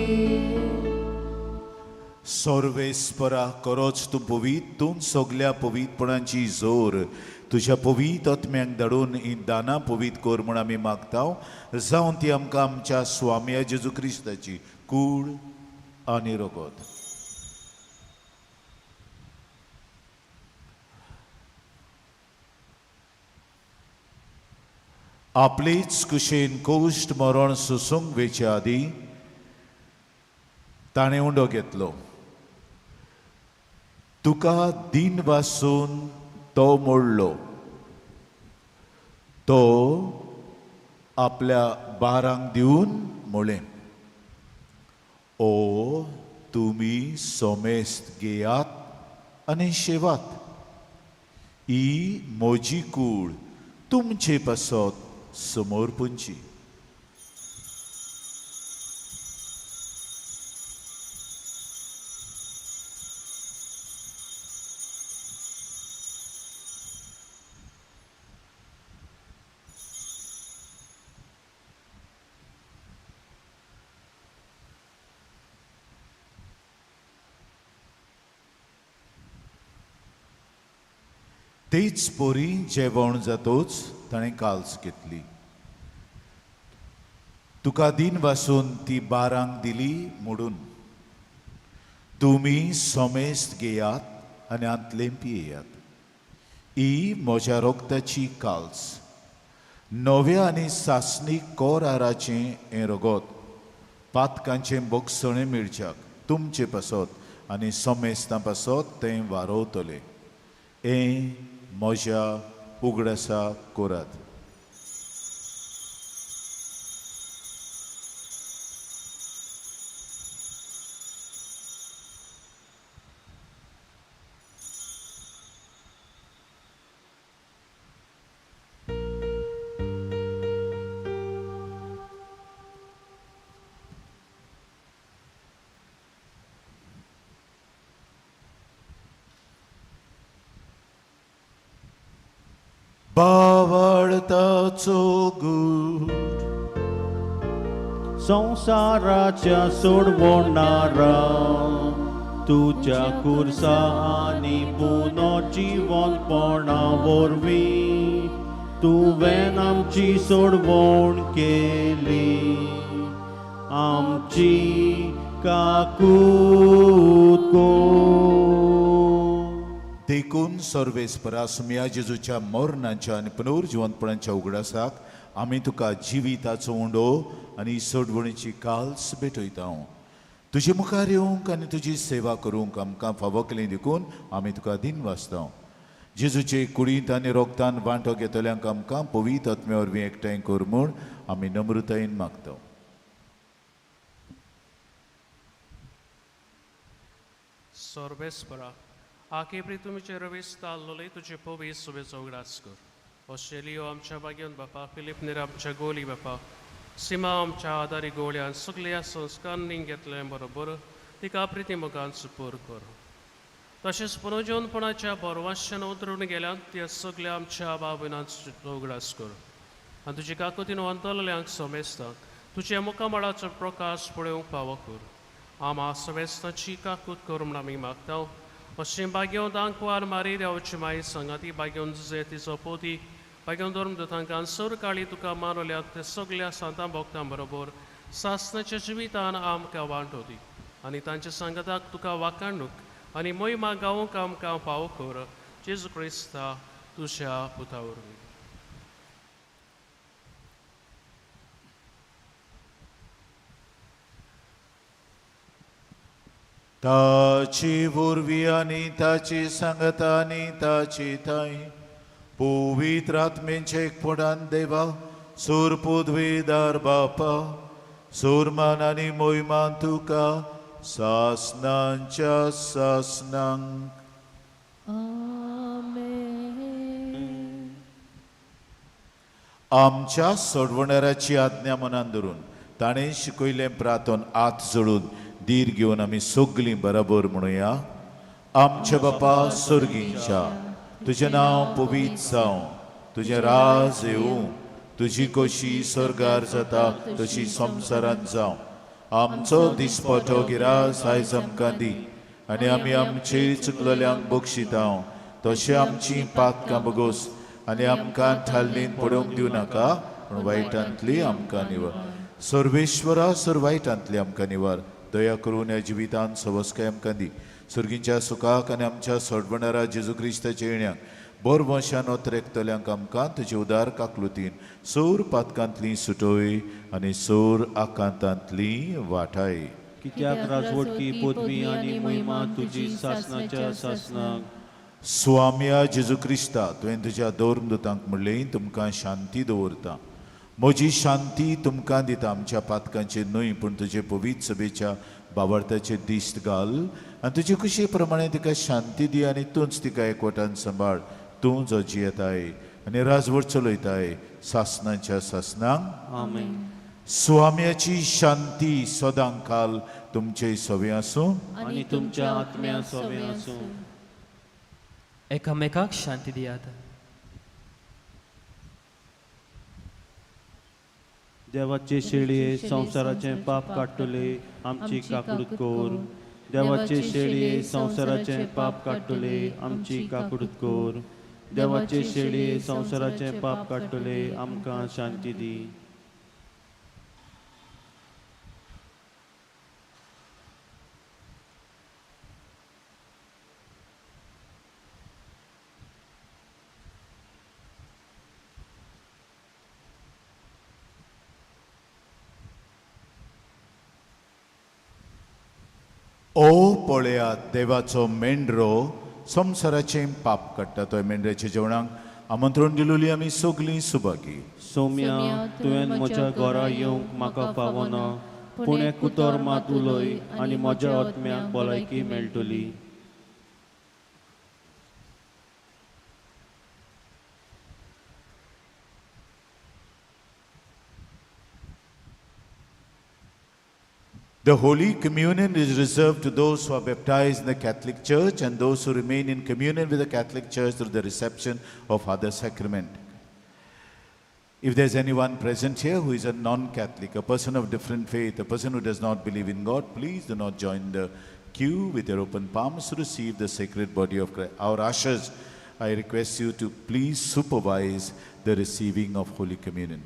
सर्वेस्परा, करोच तूं पवीत, तूं सगल्या पवीतपणाची जोर तुज्या पवीत आत्म्यांक धाडून ही दानां पवीत कर म्हूण आमी मागता, जावन ती आमकां आमच्या स्वाम्या जेजू क्रिस्ताची कूड आनी रगत. आपलेच कुशेन कोश्ट मरण सोसूंक वेचे आदीं ताणें उंडो घेतलो, तुका दिन वासून तो मोडलो, तो आपल्या बारांक दिवन म्हळें, ओ तुमी सोमेस्त घेयात आनी शेवात, ही म्हजी कूड तुमचे पासत समोर पुंची. तेच पोरी जेवण जातोच ताणें काल्स घेतली, तुका दिन वासून ती बारांक दिली म्हणून, तुमी समेस्त घेयात आनी आंतलें पियेयात, ही म्हज्या रोगताची काल्स, नव्या आनी सासणीक कोराराचें हें रगत पातकांचें बोगसणें मेळच्याक तुमचे पासत आनी समेस्तां पासत तें वारोवतले. हें म्हज्या उगडासा करात. बावळताचो गूट संवसाराच्या सोडवणारा तुज्या खुर्सा आनी पुनर्जिवनपणा वरवीं तुवें आमची सोडवण केली. आमची काकूत कर. देखून सर्वेस्परा सुमया जेजूच्या मरणाच्या आनी पुनर्जिवंतपणाच्या उगडासाक आमी तुका जिविताचो उंडो आनी सोडवणीची काल्स भेटयता. तुजे मुखार येवंक आनी तुजी सेवा करूंक आमकां फावो केली देखून आमी तुका दिन वाचता. जेजूचे कुडींत आनी रोगतान वांटो घेतल्यांक आमकां पवित्र आत्म्या वरवीं एकठांय कर म्हूण आमी नम्रतायेन मागता. सर्वेस्परा आखे प्रितुमीचे रवीस ताल्लोले तुजे पवित्र सुबेचो उगडास कर. ऑस्ट्रेलियो आमच्या बागेवन बापा, फिलीप नेर आमच्या गोली बापा, सीमा आमच्या आदारी गोळ्यान सगळ्या संस्कारांनी घेतले बरोबर तिका प्रिती मुखान सुपूर कर. तशेंच पुनर्जीवनपणाच्या बरवाश्यान उतरून गेल्यान त्या सगळ्या आमच्या बाबीनाचो उगडास कर आनी तुजी काकुतीन अंतरल्यांक समेस्तांक तुज्या मुखामळाचो प्रकाश पळोवंक पावो कर. आमा समेस्तांची काकूत कर म्हूण आमी मागता. अशें बागेवन दांकवार मारी देवाची माई सांगाती बागेवन जुजे तिचो पोती बागेवन धर्म तांकां सर काळी तुका मानवल्यात ते सगल्या सांतां भोगतां बरोबर सासणाच्या जिवितान आमकां वांटो दी आनी तांच्या सांगाताक तुका वाकाणूक आनी मोहिमा गावंक आमकां पावो कर. जेजू क्रिस्ता तुज्या पुता वरवीं. ताची वरवीं आनी ताची सांगाता आनी ताची थांय पवित्र आत्मेंचे एकपणान देवा सूर पदवीदार बापा सूरमान आनी मोहिमान तुका सासनांच्या सासनांक. आमेन. आमच्या सोडवणाराची आज्ञा मनान धरून ताणें शिकयलें प्रार्थन हात जोडून धीर घेवन आमी सगलीं बराबर म्हणुया. आमच्या बापा सर्गींच्या, तुजें नांव पवित्र जावं, तुजें राज येवं, तुजी कोशी स्वर्गार जाता तशी संवसारांत जावं. आमचो दिसपटो गिरास आयज आमकां दी आनी आमी आमचे चुकलेल्यांक बक्षिता तशें आमची पातकां बगोस आनी आमकां थाल्लीन पडोवंक दिवं नाका, पूण वायटांतली आमकां निवार. सर्वेश्वरा सर वायटांतली आमकां निवार. दया करून ह्या जिवितान सवस्काय आमकां दी. सर्गींच्या सुखाक आनी आमच्या सोडवणारा जेजू क्रिस्ताच्या येण्याक बोर वंशान ओतरेकतल्यांक आमकां तुजे उदार काकलुतीन सोर पातकांतली सुटोय आनी सोर आकांतांतली वाठाय. कित्याक राजवटकी पदवी आनी महिमा तुजी सासणाच्या सासणाक. स्वाम्या जेजू क्रिस्ता, तुवें तुज्या धर्मदूतांक म्हणलें तुमकां शांती दवरता, म्हजी शांती तुमकां दिता. आमच्या पातकांचेर न्हय पूण तुजे पवित्र सभेच्या बावडताचेर दिश्ट घाल आनी तुजे खुशये प्रमाणे तिका शांती दी आनी तूंच तिका एकवटान सांबाळ. तूं जो जियेताय आनी राजवट चलयताय सासणाच्या सासणांक. आमेन. स्वाम्याची शांती सदां काल तुमचे सवे आसूं आनी तुमच्या आत्म्या सवे आसूं. एकामेकाक शांती दियात. देवाचे शेळये संवसाराचें पाप काडटले आमची काकूट कर. देवाचे शेळये संवसाराचें पाप काडटले आमची काकूट कर. देवाचे शेळये संवसाराचें पाप काडटले आमकां शांती दी. ओ पळयात देवाचो मेंढरो संवसाराचें पाप काडटा. तो मेंढऱ्याच्या जेवणाक आमंत्रण दिलोली आमी सगलीं सुभागी. सोम्या, तुवें म्हज्या घरा येवंक म्हाका फावना, पूण एक उतर मात उलय आनी म्हज्या आत्म्याक भलायकी मेळटली. The Holy Communion is reserved to those who are baptized in the Catholic Church and those who remain in communion with the Catholic Church through the reception of other sacrament. If there's anyone present here who is a non-Catholic, a person of different faith, a person who does not believe in God, please do not join the queue with your open palms to receive the sacred body of Christ. Our ushers, I request you to please supervise the receiving of Holy Communion.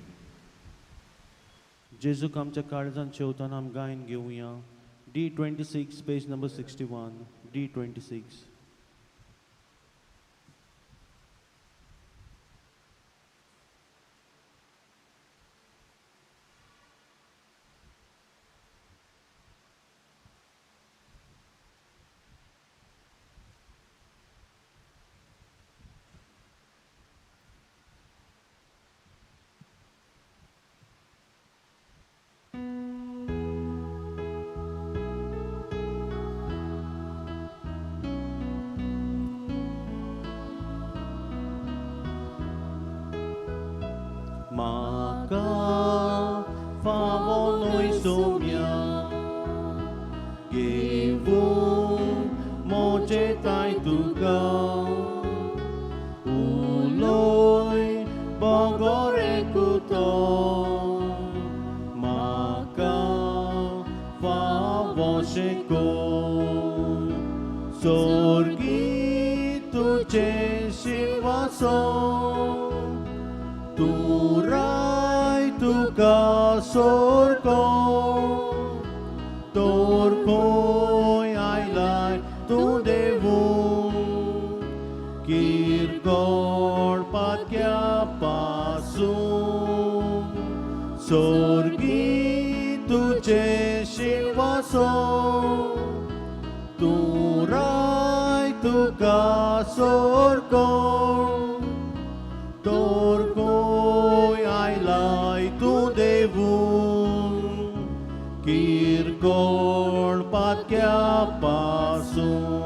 जेजूक आमच्या काळजान शेवताना आम गायन घेवया. D 26, page number 61, D 26. म्हाका फावो न्हय सोम्या घेवूं म्हजें ताय तुका, उलोय बगर एकूतो म्हाका फावोशें कोर. सोर्गी तुजें शिवासो तूं राय तुका सोरको, तोर खंय आयलाय तूं देवू किरकोळ पाक्या पासून. सोर्गी तुजें शिवासो तूं राय तुका सोरको, तोर खंय आयलाय तूं देवू किरकोळ पाक्या पासून.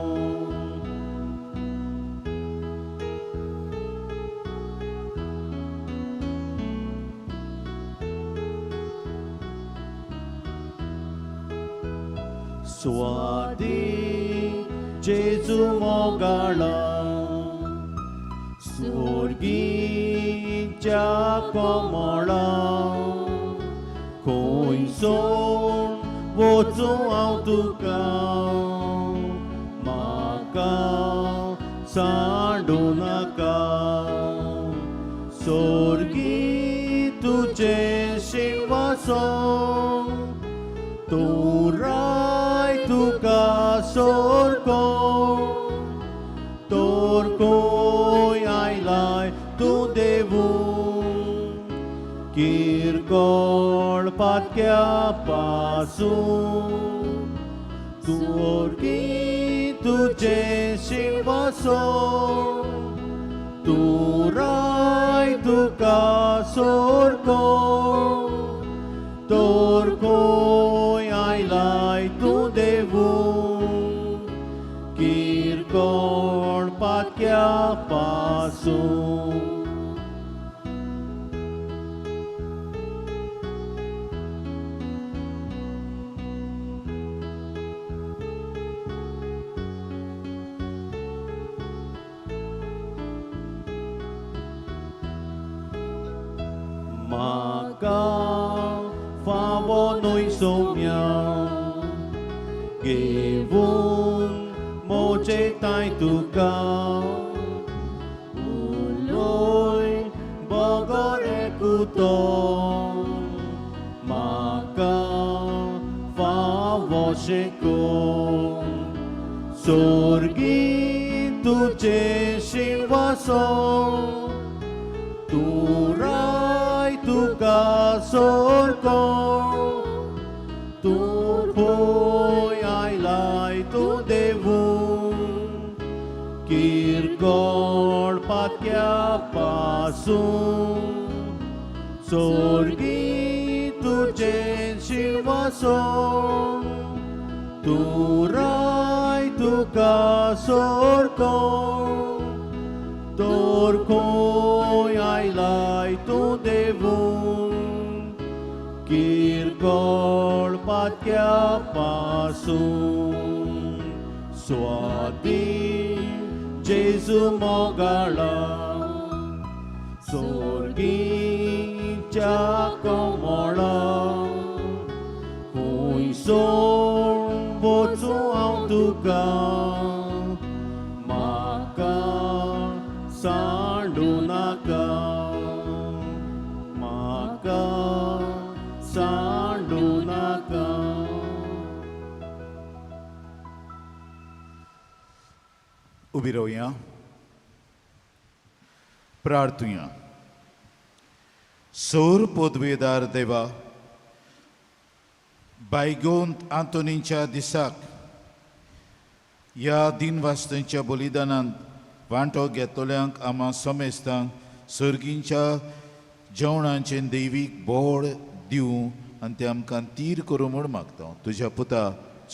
स्वादी जेजू मोगाळा सोर्गीच्या कमळा, खंय सोड वचूं हांव तुका म्हाका सांडू नाका. सोर्गी तुजें शिवासो तूं राय तुका सोरको, तोर खंय आयलाय तूं देवू किरकोळ पाक्या पासून. सोर्गी तुजें शिवासो तूं राय तुका सोरको, तोर खंय आयलाय तूं देवू किरकोळ पाक्या पासून. म्हाका फावो न्हय सोम्या घेवून म्हजें ताय तुका, उलोय बगर एकूतो म्हाका फावोशें कोर. सोर्गी तुजें शिवासो तूं राय तुका सोरको, तूं खंय आयलाय किरकोळ पात्या पासून सोर्गी तुजें शिणवासोन तूं राय तुका सोरको तर खंय आयलाय तूं देवून किरकोळ पात्या पासून स्वादीन जेजू मोगाळा सोर्गीच्या कमळा खंय सोड वचूं हांव तुका म्हाका सांडू नाका म्हाका सांडू नाका. उबी रावया, प्रार्थुया. सोर पदवेदार देवा, बायगोंत आंतोनीच्या दिसाक ह्या दिनवास्तेंच्या बलिदानांत वांटो घेतल्यांक आमा समेस्तांक सर्गींच्या जेवणाचें दैवीक बोड दिवं आनी तें आमकां तीर करूं म्हूण मागता तुज्या पुता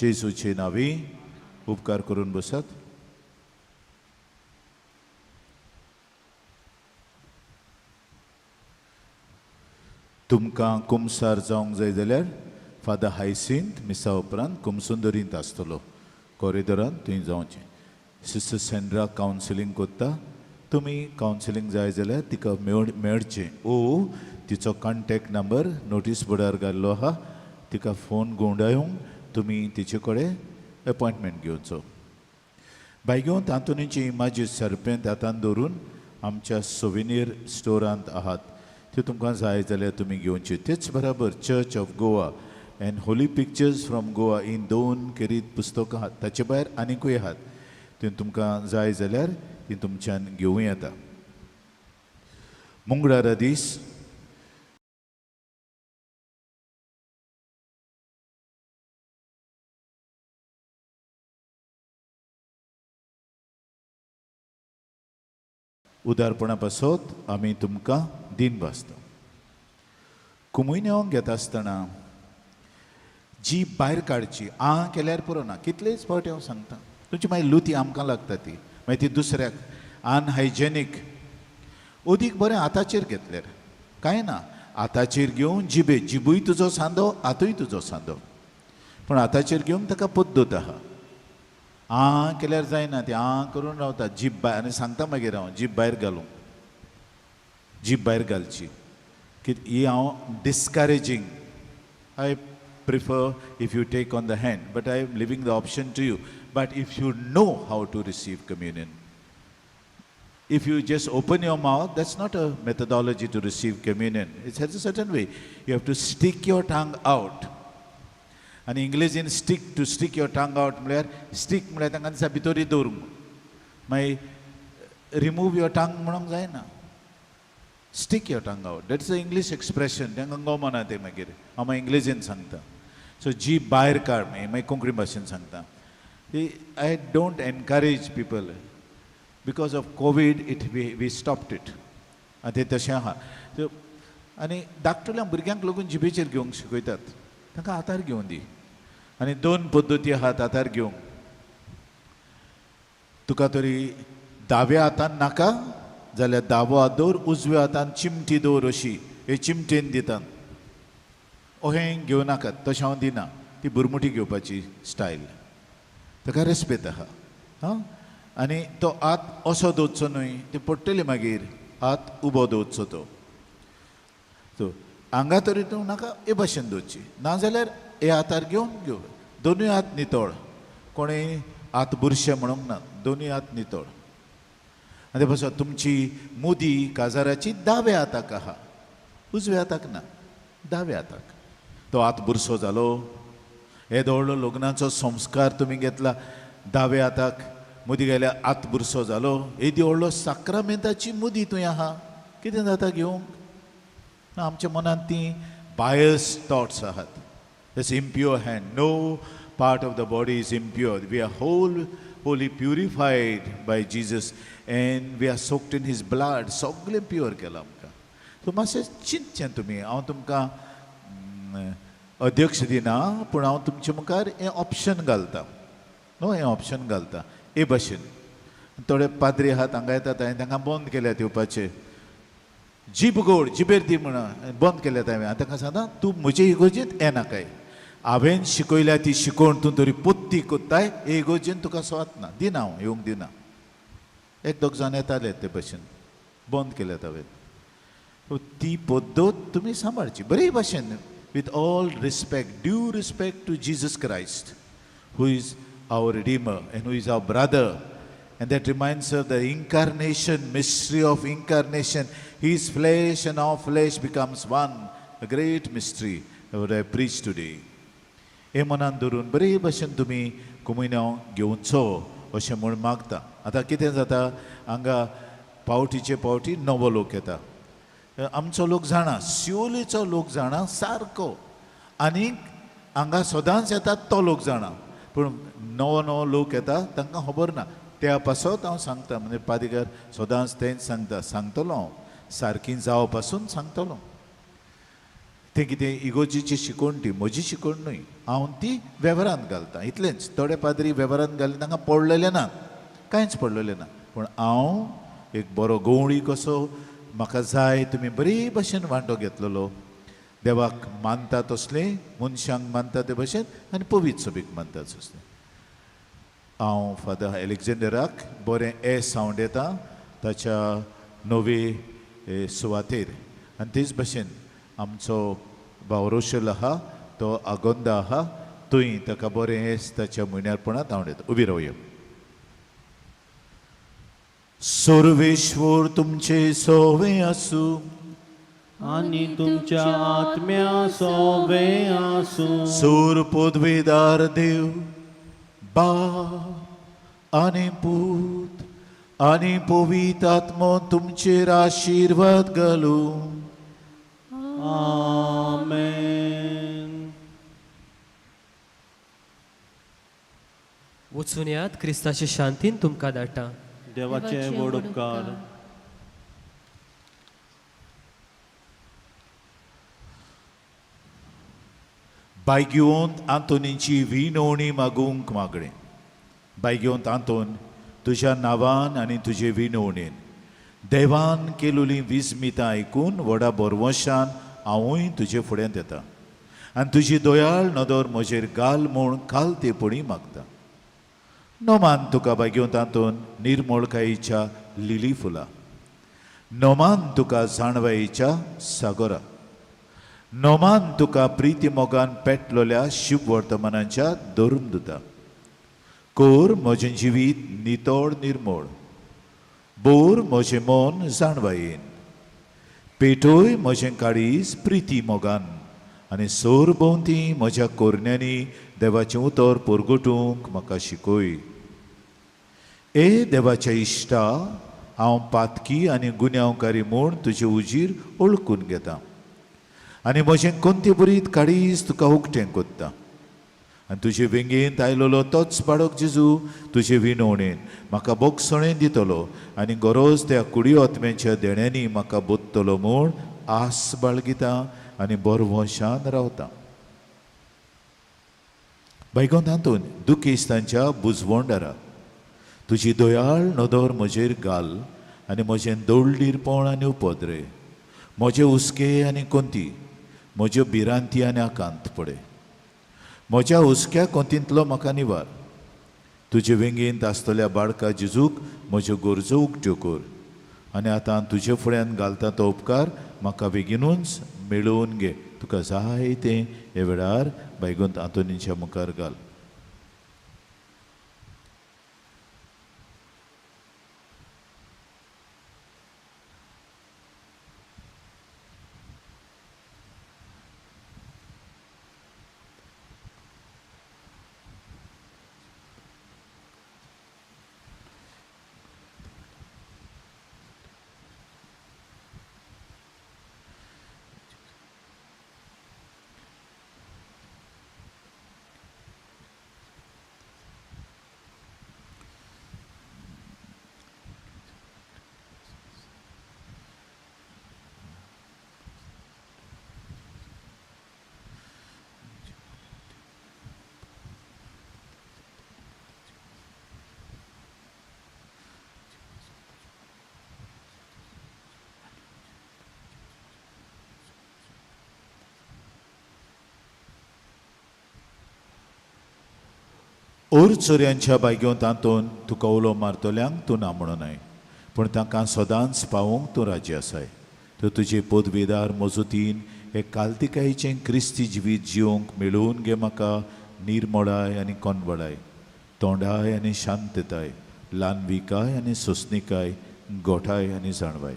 जेजूचे नांवी. उपकार करून बसात. तुमकां कुमसार जावंक जाय जाल्यार फादर हायसिंत मिसा उपरांत कुमसुंदरींत आसतलो कॉरिडोरांत, थंय जावचें. सिस्टर सेंड्रा कावन्सिलींग कोत्ता, तुमी कावन्सिलींग जाय जाल्यार तिका मेळचें ओ तिचो कॉन्टेक्ट नंबर नोटीस बोर्डार घाल्लो आहा, तिका फोन घुंवडावंक तुमी तिचे कडेन एपॉयंटमेंट घेवचो. बायगोंत आंतोनीची इमाजीस सरपेंत हातान दवरून आमच्या सोविनीर स्टोरांत आहात, त्यो तुमकां जाय जाल्यार तुमी घेवच्यो. तेच बराबर church of Goa and holy pictures from Goa हीं दोन खेरीत पुस्तकां आहात, ताचे भायर आनिकूय आहात, तीं तुमकां जाय जाल्यार ती तुमच्यान घेवं येता. मंगळारा दीस उदारपणा पासत आमी तुमकां दिन भासता. कुमुयन्यांव घेता आसतना जीब भायर काडची, आं केल्यार पुरो ना, कितलेच फावटी हांव सांगता, तुमची मागीर लुती आमकां लागता ती, मागीर ती दुसऱ्याक अनहायजेनीक. अदीक बरें हाताचेर घेतल्यार कांय ना, हाताचेर घेवन जिबे, जिबूय तुजो सांदो, हातूय तुजो सांदो, पूण हाताचेर घेवंक ताका पद्दत आहा. आं केल्यार जायना, ती आं करून रावता, जीब भायर, आनी सांगता मागीर हांव जीब भायर घालूंक, जीब भायर घालची की ही हांव discouraging. I prefer if you take on the hand, but I am leaving the option to you. But if you know how to receive communion, if you just open your mouth, that's not a methodology to receive communion. It has a certain way. You have to stick your tongue out. आनी इंग्लिजीन stick, to stick your tongue out म्हळ्यार स्टीक म्हळ्यार तांकां दिसा भितरूय दवरूंक, मागीर रिमूव your tongue म्हणूंक जायना, stick your tongue out, that's a English expression, तांकां गमना तें मागीर हांव मागीर इंग्लिजीन सांगता. सो जीब भायर काड, मागीर मागीर कोंकणी भाशेन सांगता. I don't encourage people because of COVID, it we stopped it. आनी तें तशें आहा. सो आनी धाकटुल्या भुरग्यांक लागून जिबेचेर घेवंक शिकयतात, तांकां हातार घेवन दी. आनी दोन पद्दती आहात हातार घेवंक, तुका तरी दाव्या हातान नाका जाल्यार दावो हात दवर, उजव्या हातान चिमटी दवर, अशी हे चिमटेन दितात, अहें घेवं नाकात, तशें हांव दिना, ती बुरमुटी घेवपाची स्टायल, ताका रेस्पेत आहा. हां, आनी तो हात असो दवरचो न्हय, ती पडटली मागीर, हात उबो दवरचो तो, सो हांगा तरी तूं नाका हे भाशेन दवरची, नाजाल्यार हे हातार घेवन घेव, दोनूय हात नितळ, कोणें हात बुरशे म्हणूंक ना, दोनूय हात नितळ. आनी ते पासत तुमची मुदी काजाराची दाव्या हाताक आहा, उजव्या हाताक ना, दाव्या हाताक. तो हात बुरसो जालो, हे व्हडलो लग्नाचो संस्कार तुमी घेतला, दाव्या हाताक मुदी घाल्यार हात बुरसो जालो, येदी व्हडलो साक्रामेंताची मुदी तुवें आहा, कितें जाता घेवंक ना. आमच्या मनांत ती बायस थॉट्स आहात. That's impure hand. No part of the body is impure. We are whole wholly purified by Jesus and we are soaked in his blood. सगळें प्युअर केलां आमकां. सो मातशें चिंतचें तुमी. हांव तुमकां अध्यक्ष दिना, पूण हांव तुमचे मुखार हें ऑप्शन घालता न्हू, हें ऑप्शन घालता हे भशेन. थोडे पाद्री आहात हांगा येतात, हांवें तांकां बंद केल्यात येवपाचें. जीब गोड जिबेर दी म्हणून बंद केल्यात हांवें. आतां तांकां सांगता, तूं म्हजे इगोर्जेंत येनाकाय, हांवें शिकयल्या ती शिकोवण तूं तरी पोत्ती कोत्ताय, हे इगोर्जेन तुका स्वात ना, दिना हांव येवंक दिना. एक दोग जाण येताले ते भशेन, बंद केल्यात हांवें. ती पद्दत तुमी सांबाळची बरे भाशेन, with all respect, due respect to Jesus Christ who is our redeemer and who is our brother. And that reminds of the incarnation, mystery of incarnation. His flesh and our flesh becomes one, a great mystery what I preach today. हे मनान धरून बरे भशेन तुमी कुमिन्यांव घेवचो अशें म्हूण मागता. आतां कितें जाता, हांगा पावटीचे पावटी नवो लोक येता. आमचो लोक जाणा, सियोलीचो लोक जाणा सारको, आनीक हांगा सदांच येता तो लोक जाणा, पूण नवो नवो लोक येता तांकां खबर ना. त्या पासत हांव सांगता, म्हणजे पादिकार सदांच तेंच सांगता, सांगतलो हांव सारकी जावं पासून सांगतलो. तें कितें इगोर्जीची शिकवण ती म्हजी शिकवण न्हय, हांव ती वेव्हारांत घालता इतलेंच. थोडे पाद्री वेव्हारांत घाली तांकां पडलेलें ना, कांयच पडलेलें ना, पूण हांव एक बरो गवळी कसो म्हाका जाय तुमी बरे भशेन वांटो घेतलेलो, देवाक मानता तसलें, मनशांक मानता ते भशेन आनी पवित्र सभेक मानता तसलें. हांव फादर एलेक्झेंडराक बरें ए सावंड येता ताच्या नवे सुवातेर, आनी तेच भशेन आमचो भाव रोशल आहा तो आगोंदा आहा थंय ताका बरें येस ताच्या म्हयन्यारपणांत हांव येता. उबी रावया. सर्वेश्वर तुमचे सोवे आसूं आनी तुमच्या आत्म्या सोवे आसूं. सूर पदवेदार देव बाप आनी पूत आनी पवित्र आत्मो तुमचेर आशिर्वाद घालूं. आमेन. वचून यात, क्रिस्ताचे शांतीन तुमकां धाडटा. देवाचे व्हड उपकार. बायगिवंत आंतोनीची विनवणी मागूंक मागणें. बायगिवंत आंतोन, तुज्या नांवान आनी तुजे विनवणेन देवान केलोलीं विस्मितां आयकून व्हडा बरवशान हांवूय तुजे फुड्यांत येता आनी तुजी दयाळ नदर म्हजेर घाल म्हूण खालतेपणी मागता. नोमान तुका बायगिवंत आंतोन निर्मळकायेच्या लिली फुलां, नोमान तुका जाणवायेच्या सागोरा, नोमान तुका प्रिती मोगान पेटलोल्या शिववर्तमानाच्या धर्मदुता. कोर म्हजें जिवीत नितळ निर्मळ, बोर म्हजें मन जाणवायेन, पेटोय म्हजें काळीज प्रिती मोगान आनी सोर भोंवती म्हज्या कोरण्यांनी देवाचें उतर परगटूंक म्हाका शिकय. ए देवाच्या इश्टा, हांव पातकी आनी गुन्यांवकारी म्हूण तुजे उजीर ओळखून घेता आनी म्हजें कोणते बरीत काळीज तुका उकतें कोत्ता आनी तुजे वेंगेंत आयलोलो तोच बाळक जेजू तुजे विनवणेन म्हाका बोगसणें दितलो आनी गरज त्या कुडी आत्म्याच्या देण्यांनी म्हाका बोत्तलो म्हूण आस बाळगिता आनी बरवशान रावता. बायगोन तातूंत दुखेस्तांच्या बुजवंडारा तुजी दयाळ नदर म्हजेर घाल आनी म्हजें दोळडीरपण आनी उपद्रे, म्हजे हुस्के आनी कोंती, म्हज्यो भिरांती आनी आकांत पडय. म्हज्या हुस्क्या कोंतींतलो म्हाका निवार. तुजे वेंगेंत आसतल्या बाळका जेजूक म्हज्यो गरजो उकत्यो कर आनी आतां तुजे फुड्यान घालता तो उपकार म्हाका बेगिनूच मेळोवन घे. तुका जाय तें हे वेळार बायगोंत आंतोनीच्या मुखार घाल. ओर चोरयांच्या बायगेवन तातूंत तुका उलो मारतल्यांक तूं ना म्हणूनय, पूण तांकां सदांच पावोवंक तूं राजी आसाय. तर तुजे पदवेदार मजतीन हे कालतिकायेचें क्रिस्ती जिवीत जिवंक मेळोवन घे म्हाका निर्मळाय आनी कोनवळाय, तोंडाय आनी शांतताय, ल्हानविकाय आनी सोंसणिकाय, गोठाय आनी जाणवाय.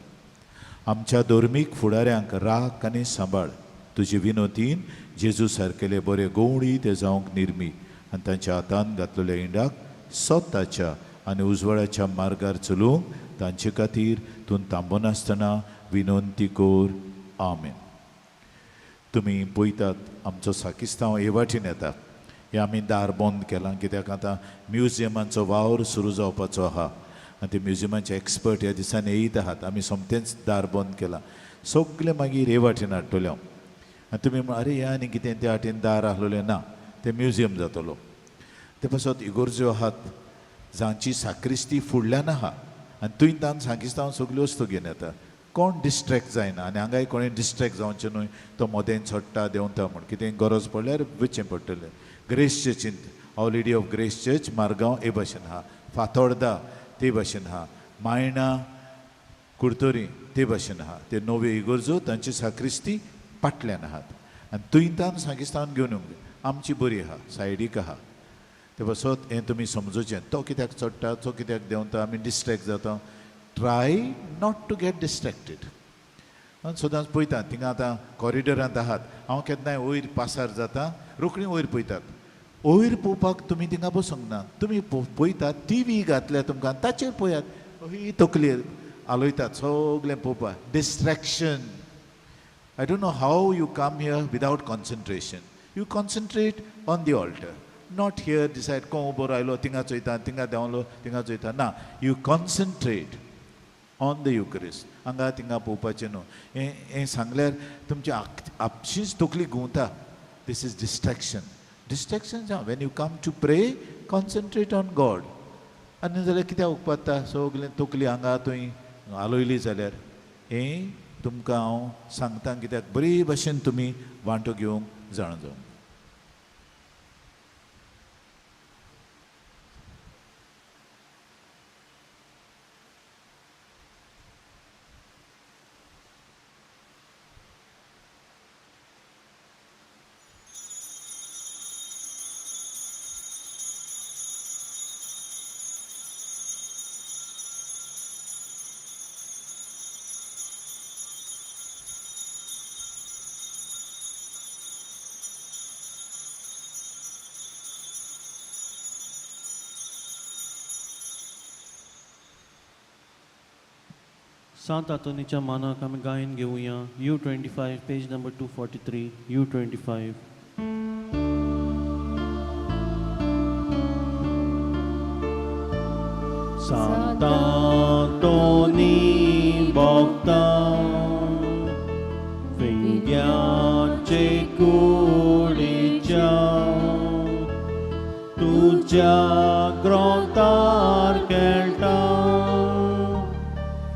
आमच्या धर्मीक फुडाऱ्यांक राख आनी सांबाळ. तुजे विनोतीन जेजू सारकेले बरे गवळी ते जावंक निर्मी आनी तांच्या हातान घातलेल्या इंडाक स्वताच्या आनी उजवाडाच्या मार्गार चलोवंक तांचे खातीर तूं थांबनासतना विनंती कर. आमेन. तुमी पळयतात आमचो साकिस्तांव हे वाटेन येता. हें आमी दार बंद केलां कित्याक आतां म्युजियमांचो वावर सुरू जावपाचो आहा आनी ते म्युजियमाचे एक्सपर्ट ह्या दिसांनी येयत आहात. आमी सोमतेंच दार बंद केलां. सगलें मागीर हे वाटेन हाडटलें हांव. आनी तुमी म्हण अरे हे आनी कितें त्या वाटेन दार आहलोलें ना, तें म्युजियम जातलो. ते पासत इगोर्ज्यो आहात जांची साक्रिस्ती फुडल्यान आहा आनी थंय तान साकिस्तांव सगल्यो वस्तू घेवन येता. कोण डिस्ट्रेक्ट जायना आनी हांगाय कोणें डिस्ट्रेक्ट जावचें न्हय, तो मोदेन चडटा देंवता म्हूण कितें गरज पडल्यार वचचें पडटलें. ग्रेस चर्चींत Our Lady of Grace Church Margao हे भाशेन आहा, फातोर्दा ते भाशेन आहा, मायणा कुडतरी ते भाशेन आहा. ते नव्यो इगोर्जो तांची साक्रिस्ती पाटल्यान आहात आनी थंय तान साकिस्तान घेवन येवंक आमची बरी आहा, सायडीक आहा. ते पासत हें तुमी समजूचें, तो कित्याक चडटा तो कित्याक देंवता, आमी डिस्ट्रेक्ट जाता. Try not to get distracted. आनी सदांच पळयता थिंगा आतां कॉरिडोरांत आहात, हांव केन्नाय वयर पासार जाता रोखडी वयर पळयतात. वयर पळोवपाक तुमी थिंगा बसूंक ना, तुमी पळयतात टी व्ही घातल्या तुमकां ताचेर पळयात, ही तकली आलयतात सगळें पळोवपाक. Distraction. I don't know how you come here without concentration. You concentrate on the altar, not here decide कोण उबो रायलो थिंगा चोयता, थिंगा देंवलो थिंगा चोयता. ना, you concentrate on the Eucharist. हांगा थिंगा पळोवपाचें न्हू. हें हें सांगल्यार तुमची आपशींच तकली घुंवता. This is distraction. Distraction जावं. When you come to pray concentrate on God. आनी जाल्यार कित्याक उखपाता सगळें तकली हांगा थंय आलयली जाल्यार. हें तुमकां हांव सांगता कित्याक बरे भशेन तुमी वांटो घेवंक जाणा जावं. सांत आंतोनीच्या मानाक आमी गायन घेवया. U25 page number 243. U25. Sant Anthony भक्ता फिंग्याचे कुडीच्या तुज्या ग्रोंतार खेळटा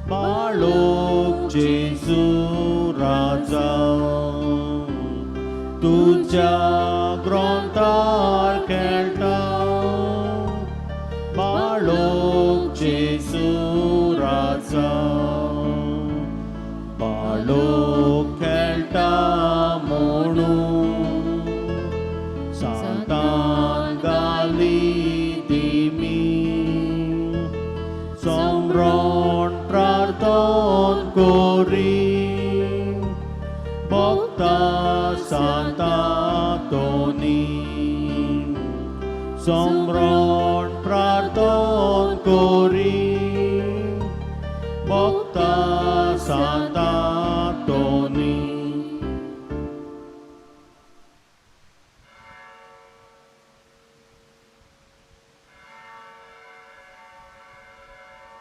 बाळोक जेजू राजा, तुज्या ग्रोंतार खेळटा बाळोक जेजू राजा, बाळोक खेळटा म्हणून सांतान गाली दिमी, समरण प्रार्थन कोरी भक्ता सांत आंतोनी, समरण प्रार्थन कोरी भक्ता